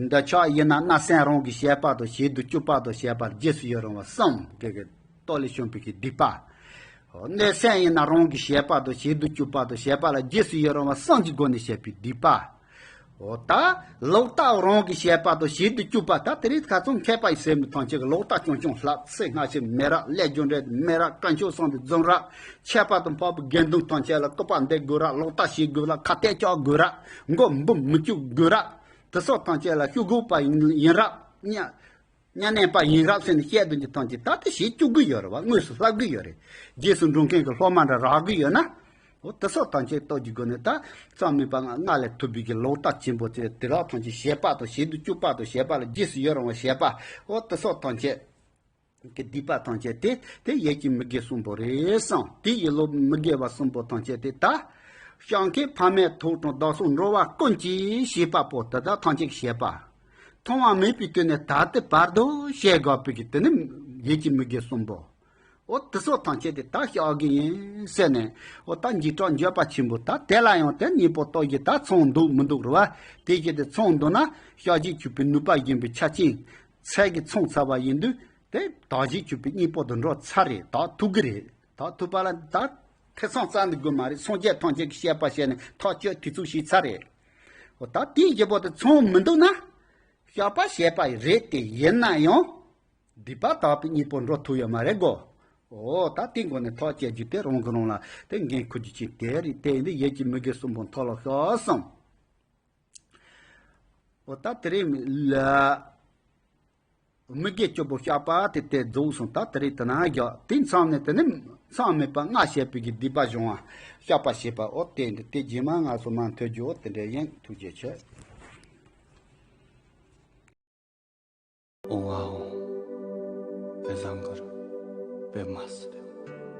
འདི་ཆ་ཡིན་ན་བརྣབ་སེམས་རང་གི་བྱེད་པ་དང་བྱེད་དུ་བཅུག་པ་དང་བྱེད་པ་ལ་རྗེས་སུ་ཡི་རང་བ་གསུམ་གི་གི་ལྟོ་ལས་བྱུང་བའི་གི་སྡིག་པ། འོ་གནོད་སེམས་ཡིན་ན་རང་གི་བྱེད་པ་དང་བྱེད་དུ་བཅུག་པ་དང་བྱེད་པ་ལ་རྗེས་སུ་ཡི་རང་བ་གསུམ་གྱི་སྒོ་ནས་བྱེད་པའི་སྡིག་པ། འོ་ད་ལོག་ལྟ་རང་གི་བྱེད་པ་དང་བྱེད་དུ་བཅུག་པ་ད་དེ་རིང་ཁ་སང་མཁས་པ་ཡི་ཟེར་མི་ཐམས་ཅད་ཀྱི་ལོག་ལྟ་རྐྱང་རྐྱང་ལྷག་ཚེ་སྔ་ཕྱི་མེད་ར་ལས་རྒྱུ་འབྲས་མེད་ར་དཀོན་མཆོག་གསུམ་དུ་རྫུན་ར་ཆད་པ་དང་འཕགས་པའི་དགེ་འདུན་ཐམས་ཅད་ལ་སྐུར་པ་འདེབས་དགོས་ར་ལོག་ལྟ་བྱེད་དགོས་ར་ཁ་གཏད་བཅག་དགོས་ར་མགོ་འབུམ་མི་བཅུག་དགོས་ར་དེ་སོགས་ཐམས་ཅད་ལ་ཤོག་གུ་པ་ཡིན་ཡིན་ར་གཉའ། གཉའ་གནོན་པ་ཡིན་རབས་ཟེར་ནས་བཤད་དོན་གྱི་ཐམས་ཅད་ད་ལྟ་བྱེད་བཅུག་གི་ཡོད་རེད་བ། དངོས་སུ་ལྷག་གི་ཡོད་རེད། རྗེས་སུ་འགྲོ་མཁན་གྱི་སློབ་མ་འདྲ་རག་གི་ཡོད་ན། འོ་དེ་སོགས་ཐམས་ཅད་རྟོགས་ཀྱི་སྒོ་ནས་ད་རྩ་མེད་པ་ལྔ་ལས་ཐུབ་པའི་གི་ལོག་ལྟ་ཆེན་པོ་དེ་དེ་རག་ཐམས་ཅད་བྱེད་པ་དང་བྱེད་དུ་བཅུག་པ་དང་བྱེད་པ་ལ་རྗེས་སུ་ཡི་རང་བ་བྱེད་པ་འོ་དེ་སོགས་ཐམས་ཅད་ཀྱི་སྡིག་པ་ཐམས་ཅད་དེ་དེ་ཡིད་ཀྱི་མི་དགེ་གསུམ་པོ་རེད་བསམ། དེ་ཡི་ལོ་མི་དགེ་བ་གསུམ་པོ་ཐམས་ཅད་དེ་ད་སྤྱང་ཀའི་ཕ་མའི་ཐོག་དང་བདག་སོགས་འགྲོ་བ་ཀུན་གྱི་བྱེད་པ་པོ་དེ་དག་ཐམས་ཅད་བྱེད་པ། ཐོང་བ་མེད་པའི་དུས་ནས་ད་ལྟའི་བར་དུ་བྱེད་དགོས་པའི་གི་དེ་ནི་ཡིད་ཀྱི་མི་དགེ་གསུམ་པོ། འོ་དེ་ཚོ་ཐམས་ཅད་དེ་ད་བཤགས་ཀྱི་ཡིན་ཟེར་ནས། འོ་ད་འཇིགས་སྐྲག་འགྱོད་པ་ཆེན་པོ་ད་དེ་ལ་ཡང་དེ་གཉེན་པོ་གཏོགས་ཀྱི་ད་ཚང་འདུག་མི་འདུག་རེད་བ། དེ་བཞིན་དུ་ཚང་འདུག་ན་བཤགས་བྱའི་གྱུར་པའི་ནུས་པ་ཡིན་པའི་ཆ་རྐྱེན་ཚད་ཀྱིས་ཚང་ཚར་བ་ཡིན་དུས། དེ་དག་བྱའི་གྱུར་པའི་གཉེན་པོ་དང་འགྲོགས་ཚར་རེད། དག་ཐུབ་ཀྱི་རེད། དག་ཐུབ་པ་ལ་ད་ཐེ་ཚོམ་རྩ་འདི་དགོས་མ་རེད། སངས་རྒྱས་ཐམས་ཅད་ཀྱི་བཤད་པ་བཤད་ནས་ཐག་གཅོད་དེ་ཚོ་བྱས་ཚར་རེད། འོ་ད་དེའི་རྒྱུ་བོ་དེ་ཚང་མི་འདུག་ན། བཤགས་པ་བྱས་པ་རེད་དེ། ཡིན་ན་ཡང་སྡིག་པ་དག་པའི་གཉེན་པོ་འགྲོགས་ཐུབ་ཡོད་མ་རེད་གོ། འོ་ད་དེའི་སྒོ་ནས་ཐག་བཅད་རྒྱུ་དེ་རང་གིས་རང་ལ་དེ་འགན་འཁུར་རྒྱུ་ཅིག་དེ་རེད། དེ་ཡིན་དུས་ཡིད་ཀྱི་མུ་གེ་གསུམ་པོ་མཐོལ་ལོ་བཤགས་སོང་། འོ་ད་དེ་རིང་ལ་མུ་གེ་བཅུ་པོ་བཤགས་པ་དེ་དེ་རྫོགས་སོང་། ད་དེ་རིང་དེ་ན་རྒྱག་དེ་མཚམས་ནས་དེ་ནི་མཚམས་མེད་པ་ལྔ་བྱས་པའི་གི་སྡིག་པ་སྦྱོང་བ་བཤགས་པ་བྱེད་པ། འོ་དེ་འདི་དེ་རྗེས་མ་ང་ཚོ་མ་མཐུན་རྒྱུ། འོ་དེ་འདྲ་ཡིན། ཐུགས་རྗེ་ཆེ། ཨོང་ཨ་ཨོང་། པད་བཟང་གུ་རུ། པདྨ་སིདྡྷི།